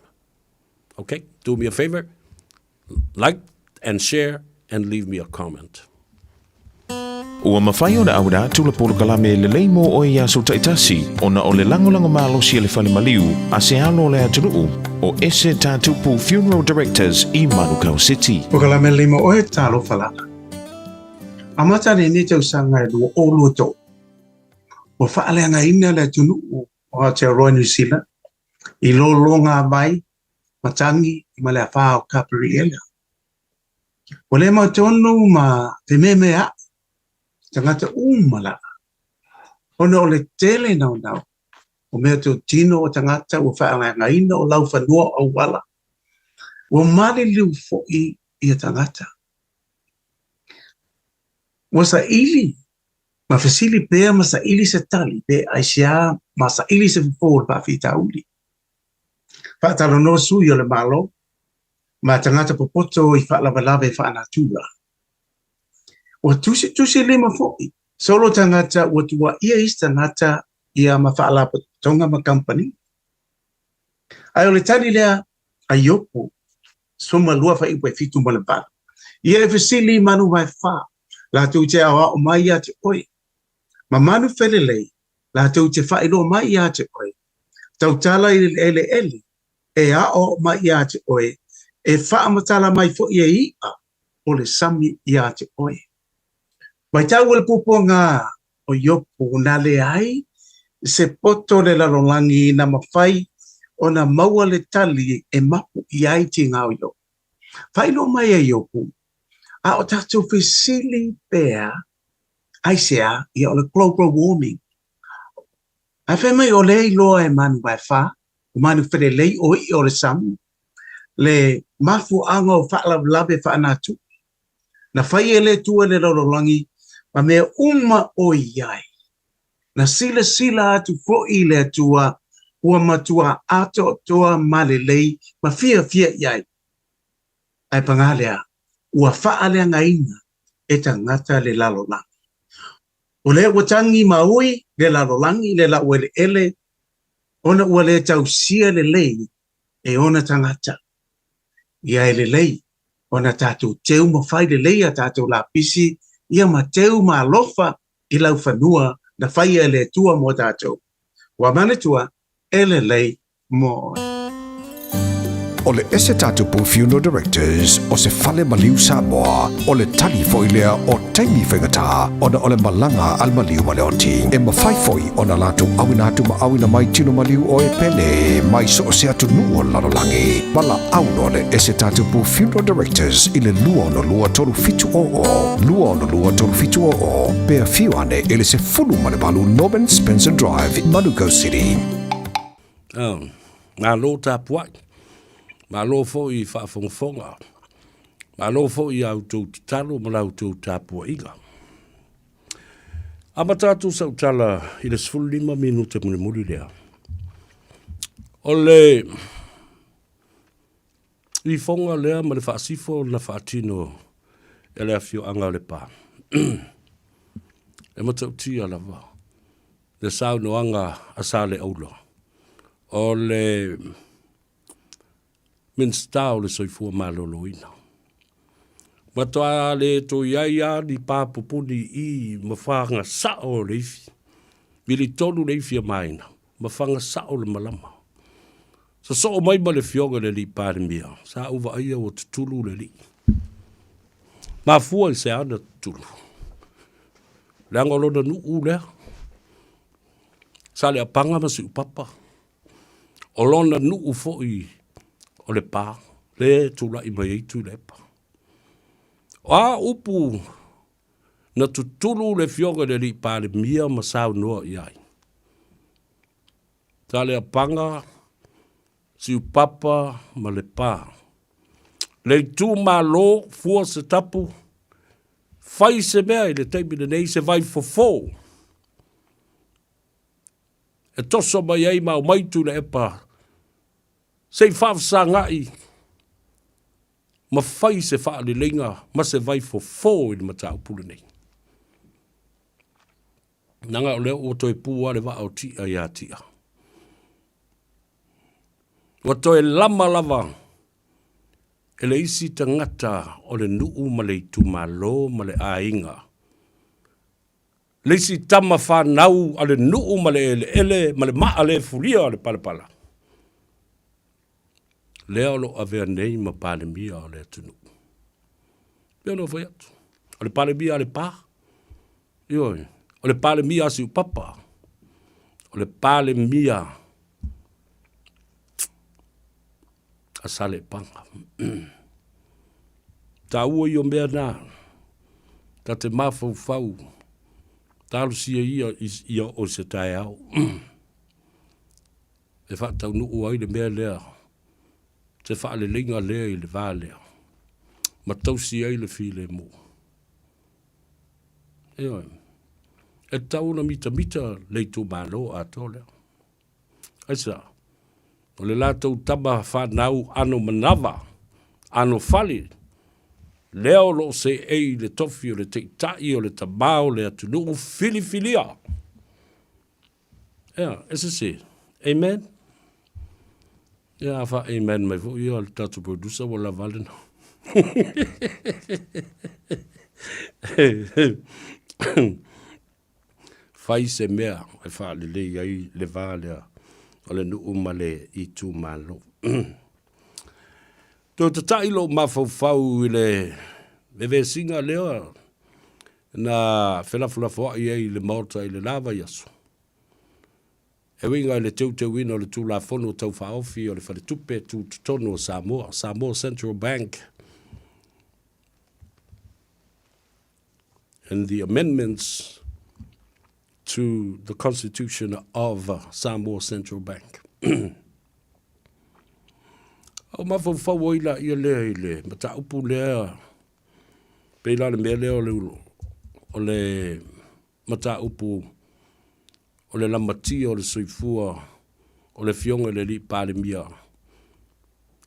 [SPEAKER 8] Okay, do me a favor, like and share and leave me a comment.
[SPEAKER 2] Ua mafai ona auina atu le polokalame lelei mo oe i aso taitasi ona o le lagolago malosi a le Fale Maliu a se alo o le atunuu o Ese Tatupu Funeral Directors i Manukau City.
[SPEAKER 13] Polokalame lelei mo oe, talofa lava. Amata lenei tausaga e 2023, ua faaleagaina le atunuu o Aotearoa New Zealand i lologa vai matagi ma le afā o Kaperiela. Ua le mautonu ma fememeaʻi tagata uma lava, ona o le tele naunau o meatotino o tagata ua faaleagaina o laufanua o auala, ua maliliu foi ia tagata. Ua saili ma fesili pea ma saili se tali pe aisea ma saili se fofo o le faafitauli. Faatalanoa sui o le Malo ma tagata popoto i faalavelave faanatura. Ua tusitusi lima foi solo tagata ua tuuaia isi tagata ia ma faalapotopotoga ma kamupani. Ae o le tali lea a Iopo, 12 fuaiupu e 7 ma le 8, ia e fesili i manu vaefa, latou te aoao mai ia te oe, ma manu felelei, latou te faailoa mai ia te oe. Tautala i le eleele e aoao mai ia te oe, e faamatala mai foi e i'a o le sami ia te oe. Matau le puapuaga o Iopu na leai se poto o le lalolagi na mafai ona maua le tali e mapu i ai tiga o Iopu. Faailoa mai e Iopu, a o tatou fesili pea, aisea, ia o le global warming. Ae fai mai o lea e iloa e manu vaefa, o manu felelei, o i'a o le sami, le mafuaaga o faalavelave faanatupe na fai e le Atua i le lalolagi ma mea uma o i ai. Na silasila atu foi le Atua ua matua atoatoa ma lelei ma fiafia i ai. Ae pagā lea, ua faaleagaina e tagata le lalolagi. O lea ua tagi ma ui le lalolagi le laueleele ona ua le tausia lelei e ona tagata. Ia e lelei ona tatou teu ma fai lelei a tatou lapisi ia ma teu ma alofa i laufanua na faia e le Atua mo tatou. Ua manatua e lelei mo oe.
[SPEAKER 17] O le ese tatou Funeral Directors o se fale maliu Samoa, o le tali foi lea o taimi faigata ona o le malaga a le maliu ma le oti. E mafai foi ona latou auina atu ma auina mai tino maliu o e pele mai so o se atunuu o le lalolagi. Valaau loa le ese tatou Funeral Directors i le 262 3700, 262 3700, pe afio ane i le 18 Norman Spencer Drive, Manukau City.
[SPEAKER 8] Oh, malo tapuai. Malo foi i faafogafoga. Malo foi i a outou tatalo ma la outou tapuaiga. Amata atu sau tala i le 15 minute mulimuli lea. O le ifoga lea ma le faasifo na faatino e le afioaga o Lepa. E matautia lava le saunoaga a Saleaula, o le Minisita o le Soifua Maloloina. Matoa le toe i ai lava ni pa pupuni i ma faga sao o le ifi. Vili tonu le ifi a Maina ma faga sao le malama. Sosoo mai ma le Afioga i le Alii Palemia, sa ou vaaia ua tutulu le alii. Mafua i se ana tutulu. Leaga o lona nuu lea, Saleapaga ma Siupapa. O lona nuu foi o Lepa, lea e tulai mai ai Tuilaepa. O a upu na tutulu le Afioga i le Alii Palemia ma saunoa i ai? Saleapaga, Siupapa ma Lepa. Le itumalo, fua se tapu, fai se mea i le taimi lenei, se vai fofo e toso mai ai ma omai Tuilaepa se i faafesagai ma fai se faaleleiga ma se vai fofo i le mataupu lenei. Leaga o lea ua toe pu lava le vaa o Tia ia Tia. Ua toe lama lava e le isi tagata o le nuu ma le itumalo ma le aiga. Le isi tama fanau a le nuu ma le eleele ma le maa le fulia o le palapala. Lea o lo o avea nei ma Palemia o le atunuu. Pei ona ou fai atu, o le Palemia a Lepa, ioe, o le Palemia a Siupapa, o le Palemia a Salepaga. Taua ia o mea na, ta te mafaufau, talosia ia ia o se taeao. E faataunuu ai le mea lea, se faaleleiga lea i le va lea, ma tausi ai le filemu. Ioe. E tatau ona mitamita le itumalo atoa lea. Aisea? O le latou tama fanau ano manava, ano fale, lea o lo o seei i le tofi o le taitai o le tama o le atunuu filifilia. Ea, e sese. Amen. Ia, a fa amen mai foi ia le tatou producer ua lava lena. Fai se mea e faalelei ai le va lea. o le nuu ma le itumalo. Toe tata'i lou mafaufau i le vevesiga lea na felafolafoa'i ai i le Maota i le la vaiaso, e uiga i le teuteuina o le Tulafono Tau Faaofi o le Faletupe Tutotonu o Samoa, Samoa Central Bank and the amendments to the Constitution of Samoa Central Bank. Au mafaufau ai la ia lea i le mataupu lea, pei la le mea lea o le, o le mataupu o le lamatia o le soifua o le Afioga i le Alii Palemia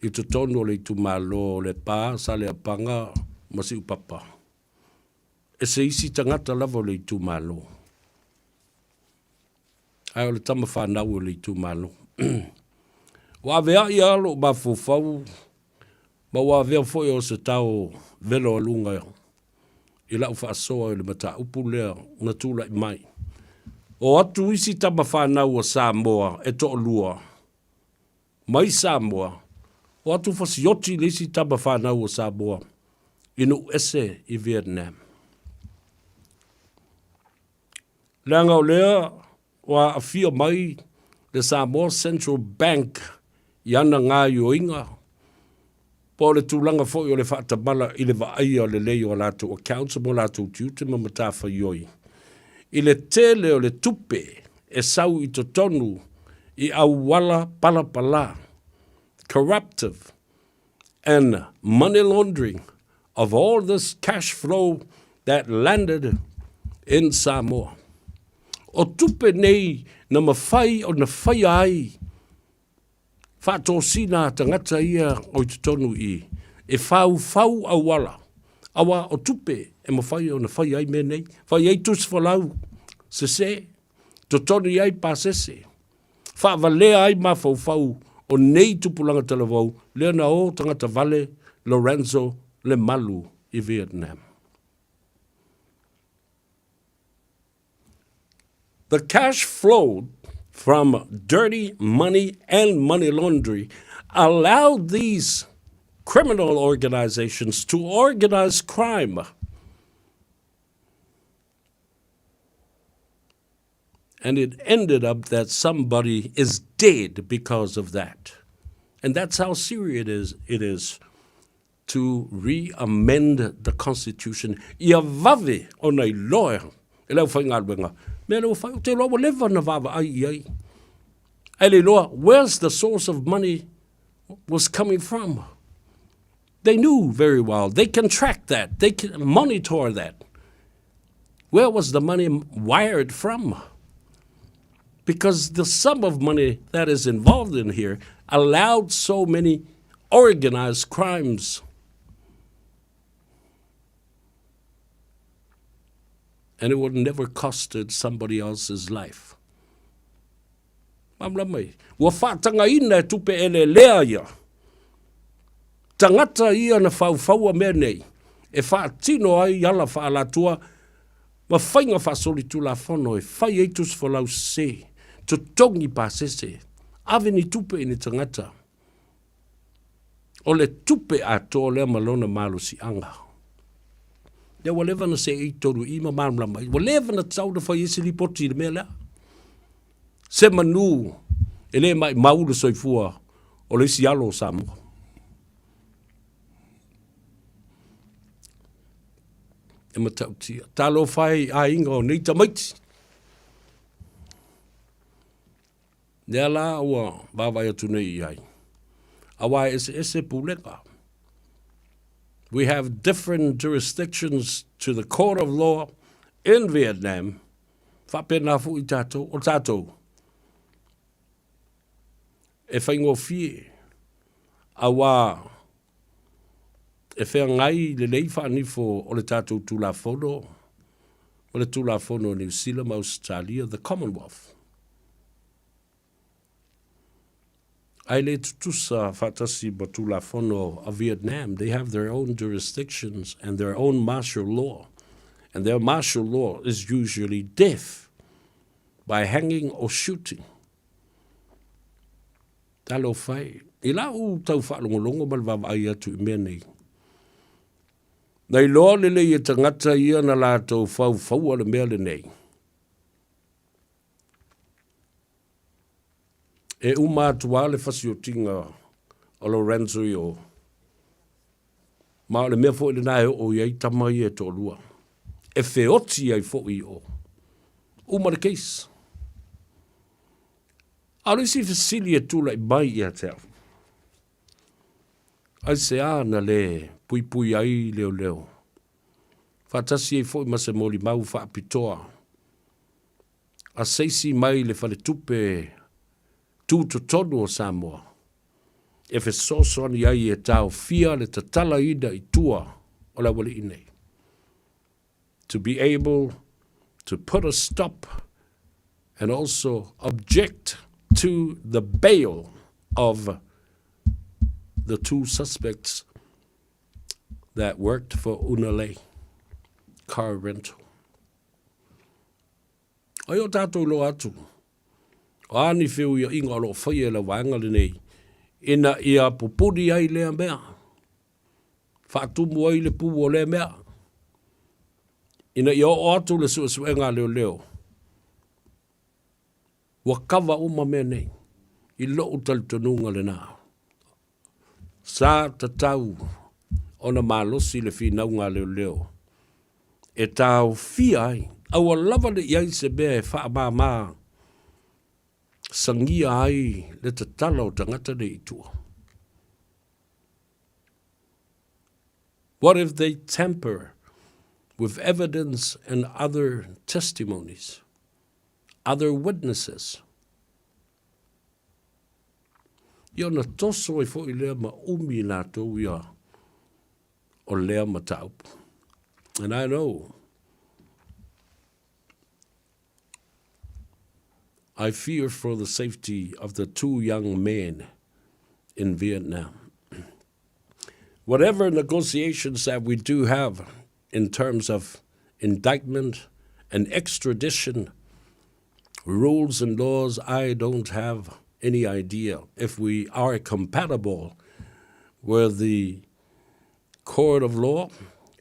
[SPEAKER 8] i totonu o le itumalo o Lepa, Saleapaga ma Siupapa. E se isi tagata lava o le itumalo, ae o le tama fanau o le itumalo. Ua avea'i lava lou mafaufau ma ua avea foi o se tao velo a luga i lau faasoa i le mataupu lea na tulai mai. O atu isi tama fanau a Samoa e toalua mai Samoa, o atu fasioti le isi tama fanau a Samoa i nuu ese i Vietnam. Leaga o lea ua aafia mai le Samoa Central Bank i ana gaoioiga po o le tulaga foi o le faatamala i le vaaia lelei o a latou accounts mo latou tiute ma matafaioi i le tele o le tupe e sau i totonu i auala palapala, corruptive and money laundering of all this cash flow that landed in Samoa. O tupe nei na mafai ona faia ai faatosina a tagata ia o i totonu i e faufau auala, aua o tupe e mafai ona faia ai mea nei, fai ai tusi folau sese, totogi ai pasese, faavalea ai mafaufau o nei tupulaga talavou lea na o tagata vale Lorenzo Lemalu i Vietnam. The cash flowed from dirty money and money laundry allowed these criminal organizations to organize crime. And it ended up that somebody is dead because of that. And that's how serious it is, it is to re-amend the constitution ia vave ona iloa e le aufaigaluega mea lea ua fai, ou te iloa ua leva ona vaavaai i ai. Ae le iloa, where's the source of money was coming from? They knew very well. They can track that. They can monitor that. Where was the money wired from? Because the sum of money that is involved in here allowed so many organized crimes. And it would never costed somebody else's life. Malamalama mai. Ua faatagaina e tupe eleelea ia. Tagata ia na faufaua mea nei e faatino ai ala faaalatua ma faiga faasolitulafono e fai ai tusi folau sese, totogi pasese, ave ni tupe i ni tagata. O le tupe atoa lea ma lona malosiaga. Lea ua leva na seei 3 i ma malamalama ai. Ua leva na tatau ona fai ai se lipoti i le mea lea. Se manu e le maimau le soifua o le isi alo o Samoa. E matautia. Talofa e i aiga o nei tamaiti. Lea la ua vaavaai atu nei i ai. Aua e eseese pulega. We have different jurisdictions to the court of law in Vietnam. Faapena foi tatou, o tatou e faigofie aua e feagai lelei faanifo o le tatou Tulafono ma le Tulafono a Niu Sila ma Ausetalia, the Commonwealth. Ae le tutusa faatasi ma Tulafono a Vietnam. They have their own jurisdictions and their own martial law. And their martial law is usually death by hanging or shooting. Talofa e, i lau tau faalogologo ma le vaavaai atu i mea nei, na iloa lelei e tagata ia na latou faufaua le mea lenei. E uma atu lava le fasiotiga o Lorenzo i o, ma o le mea foi lena e oo i ai tama ia e toalua, e feoti ai foi i o. Uma le case. A o le isi fesili e tulai mai ia te au, aisea na le puipui ai leoleo, faatasi ai foi ma se molimau faapitoa a se isi mai le faletupe tutotonu o Samoa e fesoasoani ai e taofia le tatalaina i tua o le aualii nei. To be able to put a stop and also object to the bail of the two suspects that worked for Unalei Car Rental. Ai o tātou loa atu, o a ni whiuiaʻiga o lo o faia e le vaega lenei, ina ia pupuni ai lea mea, faatumu ai le pū o lea mea, ina ia oo atu le suesuega a leoleo, ua kava uma mea nei, i loʻu talitonuga lena. Sa tatau ona malosi le finauga a leoleo e taofia ai, aua lava ne i ai se mea e faamāmā sagia ai le tatala o tagata nei i tua. What if they tamper with evidence and other testimonies, other witnesses? Ia ona toso ai foi lea ma umi i latou ia o lea mataupu. And I know I fear for the safety of the two young men in Vietnam. Whatever negotiations that we do have in terms of indictment and extradition rules and laws, I don't have any idea if we are compatible with the court of law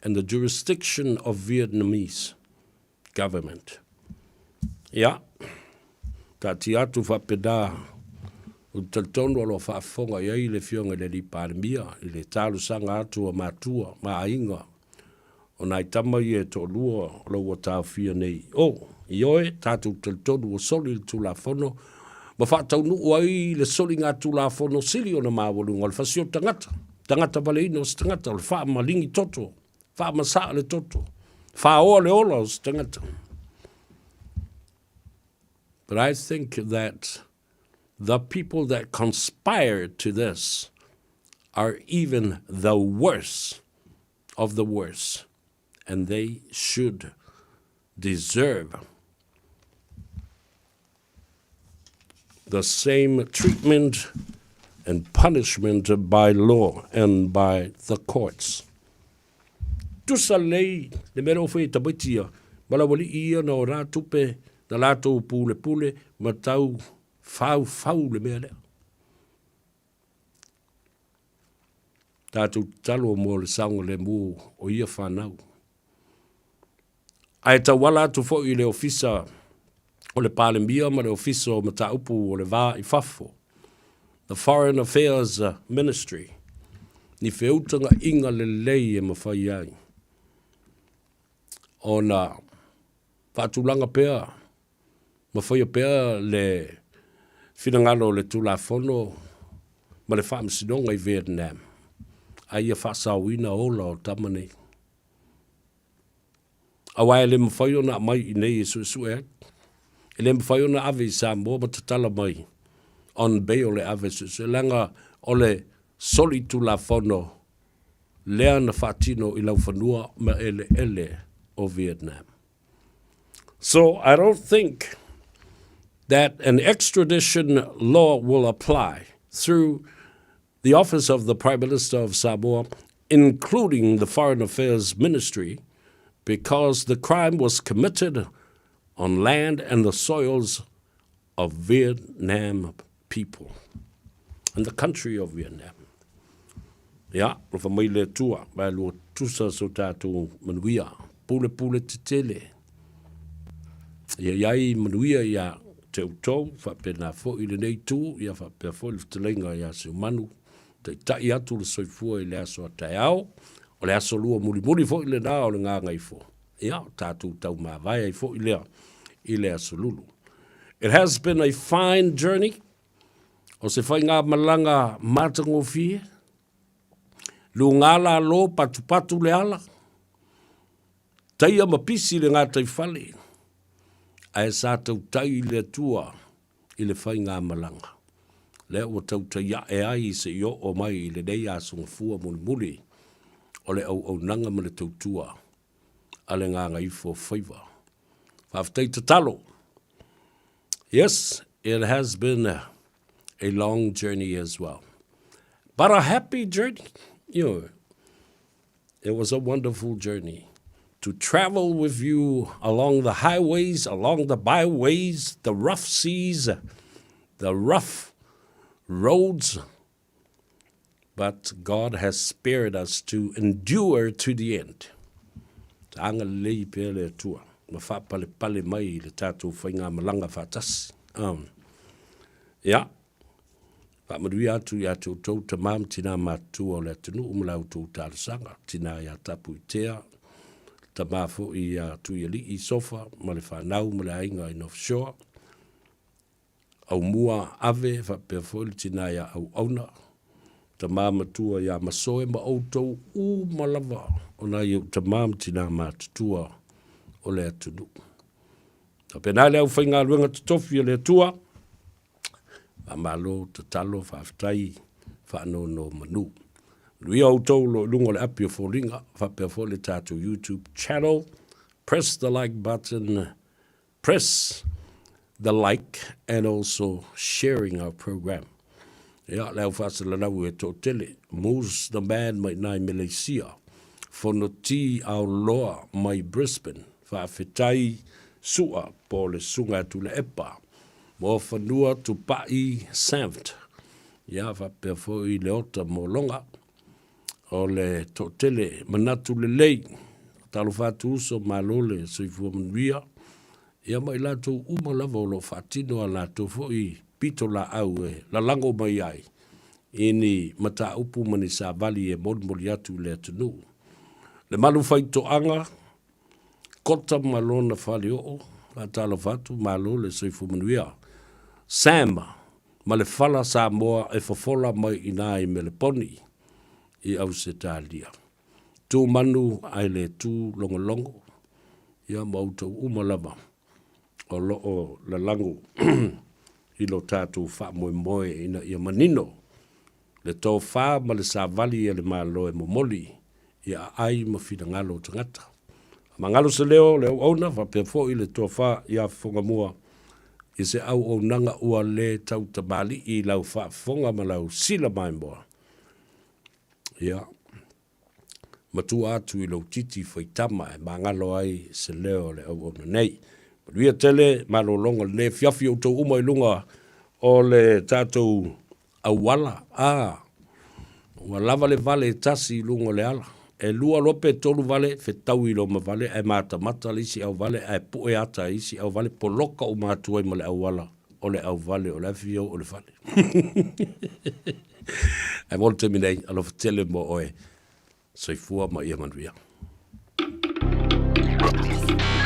[SPEAKER 8] and the jurisdiction of Vietnamese government. Ia, taatia atu faapena, ou te talitonu o lo o faafofoga i ai le Afioga i le Alii Palemia i le talosaga atu a matua ma aiga o nai tama ia e toalua o lo ua taofia nei. O, ioe, tatou talitonu ua soli le Tulafono ma faataunuu ai le soligatulafono sili ona maualuga o le fasi o tagata, tagata valeina o se tagata, o le faamaligi toto Faamasaa le toto. Faoa le ola o se tagata. But I think that the people that conspired to this are even the worst of the worst, and they should deserve the same treatment and punishment by law and by the courts. Tusa lelei le mea lea ua fai e tamaiti ia, ma le aualii ia na o la tupe na latou pulepule ma tau faufau le mea lea. Tatou tatalo mo le saogalemu o ia fanau. Ae tauala atu foi i le Ofisa o le Palemia ma le Ofisa o Mataupu o le Va i Fafo, the Foreign Affairs Ministry, ni feutagaiga lelei e mafai ai ona faatulaga pea ma faia pea le finagalo o le Tulafono ma le Faamasinoga i Vietnam, a ia faasaoina ola o tama nei. Aua e le mafai ona aumai i inei e suesue ai. E le mafai ona ave i Samoa ma tatala mai on bail e ave e suesue, leaga o le solitulafono lea na faatino i laufanua ma eleele o Vietnam. So I don't think that an extradition law will apply through the Office of the Prime Minister of Samoa, including the Foreign Affairs Ministry, because the crime was committed on land and the soils of Vietnam people. and the country of Vietnam. Ia, alofa mai le Atua, vaelua tutusa so tatou manuia, pulepule tetele. Ia i ai manuia ia te outou, faapena foi lenei itu, ia faapea foi le fetalaiga ia Seumanu, taitai atu le soifua i le aso a taeao, o le aso lua mulimuli foi lena o le gagaifo. Ia, o tatou taumavae ai foi lea i le aso lulu. It has been a fine journey. O se faigamalaga matagofie, luga lalo patupatu le ala, taia ma pisi le gataifale, ae sa tautai i le Atua i le faigamalaga. Lea ua tautai ae ai seia oo mai i lenei aso gafua mulimuli o le auaunaga ma le tautua a le Gagaifo Faiva. Faafetai tatalo. Yes, it has been a, a long journey as well. But a happy journey. You know, it was a wonderful journey to travel with you along the highways, along the byways, the rough seas, the rough roads. But God has spared us to endure to the end. Agalelei pea le Atua ma faapalepale mai i le tatou faigamalaga faatasi. Um, ia, faamanuia atu ia te outou tamā ma tinā matutua o le atunuu ma la outou talosaga, tinā iā Tapuitea, tamā foi iā Tuialii Sofa ma le fanau ma le aiga i North Shore, Aumua Ave faapea foi le tinā iā Auauna, tamā matua iā Masoe ma outou uma lava o nai ou tamā ma tinā matutua o le atunuu. Faapena le aufaigaluega totofi a le Atua, faamalo, tatalo, faafetai, faanonomanu. Manuia outou o lo o i luga o le api o foliga, faapea foi le tatou YouTube channel. Press the like button, Press the like and also sharing our program. Ia, le au faasalalau e toatele, Moose the Man mai nai Meleisia, Fonoti Aoloa mai Brisbane, Faafetai Sua po o le Susuga ia Tuilaepa, Moafanua Tupai Sanft, ia faapea foi Leota Mologa, o le toatele manatu lelei, talofa atu uso, malo le soifua manuia, ia ma i latou uma lava o lo o faatino a latou foi pitolaau e lalago mai ai i ni mataupu ma ni savali e molimoli atu i le atunuu. Le malu faitoaga, Kota ma lona faleoo, faatalofa atu, malo le soifua manuia. Sam ma le fala Samoa e fofola mai i ina i Meleponi i Ausetalia. Tu manu ae le tu logologo, ia ma outou uma lava o lo o lalago i lo tatou faamoemoe ina ia manino le tofa ma le savali a le Malo e momoli i aai ma finagalo o tagata. Magalo se leo o le auauna faapea foi le tofa ia Fofogamua i se auaunaga ua le tautamalii i lau faafofoga ma lau sila maimoa. Ia, matua atu i lou titi faitama e magalo ai se leo o le auauna nei. Manuia tele malologa lenei afiafi outou uma i luga o le tatou auala, a, ua lava le vale e tasi i luga o le ala. E lua loa pe tolu vale, fetaui loa ma vale, ae matamata le isi auvale, ae pue ata e isi auvale, poloka uma atu ai ma le auala o le auvale o le afi o le fale. Ae mo le taimi nei, alofa tele mo oe. Soifua ma ia manuia.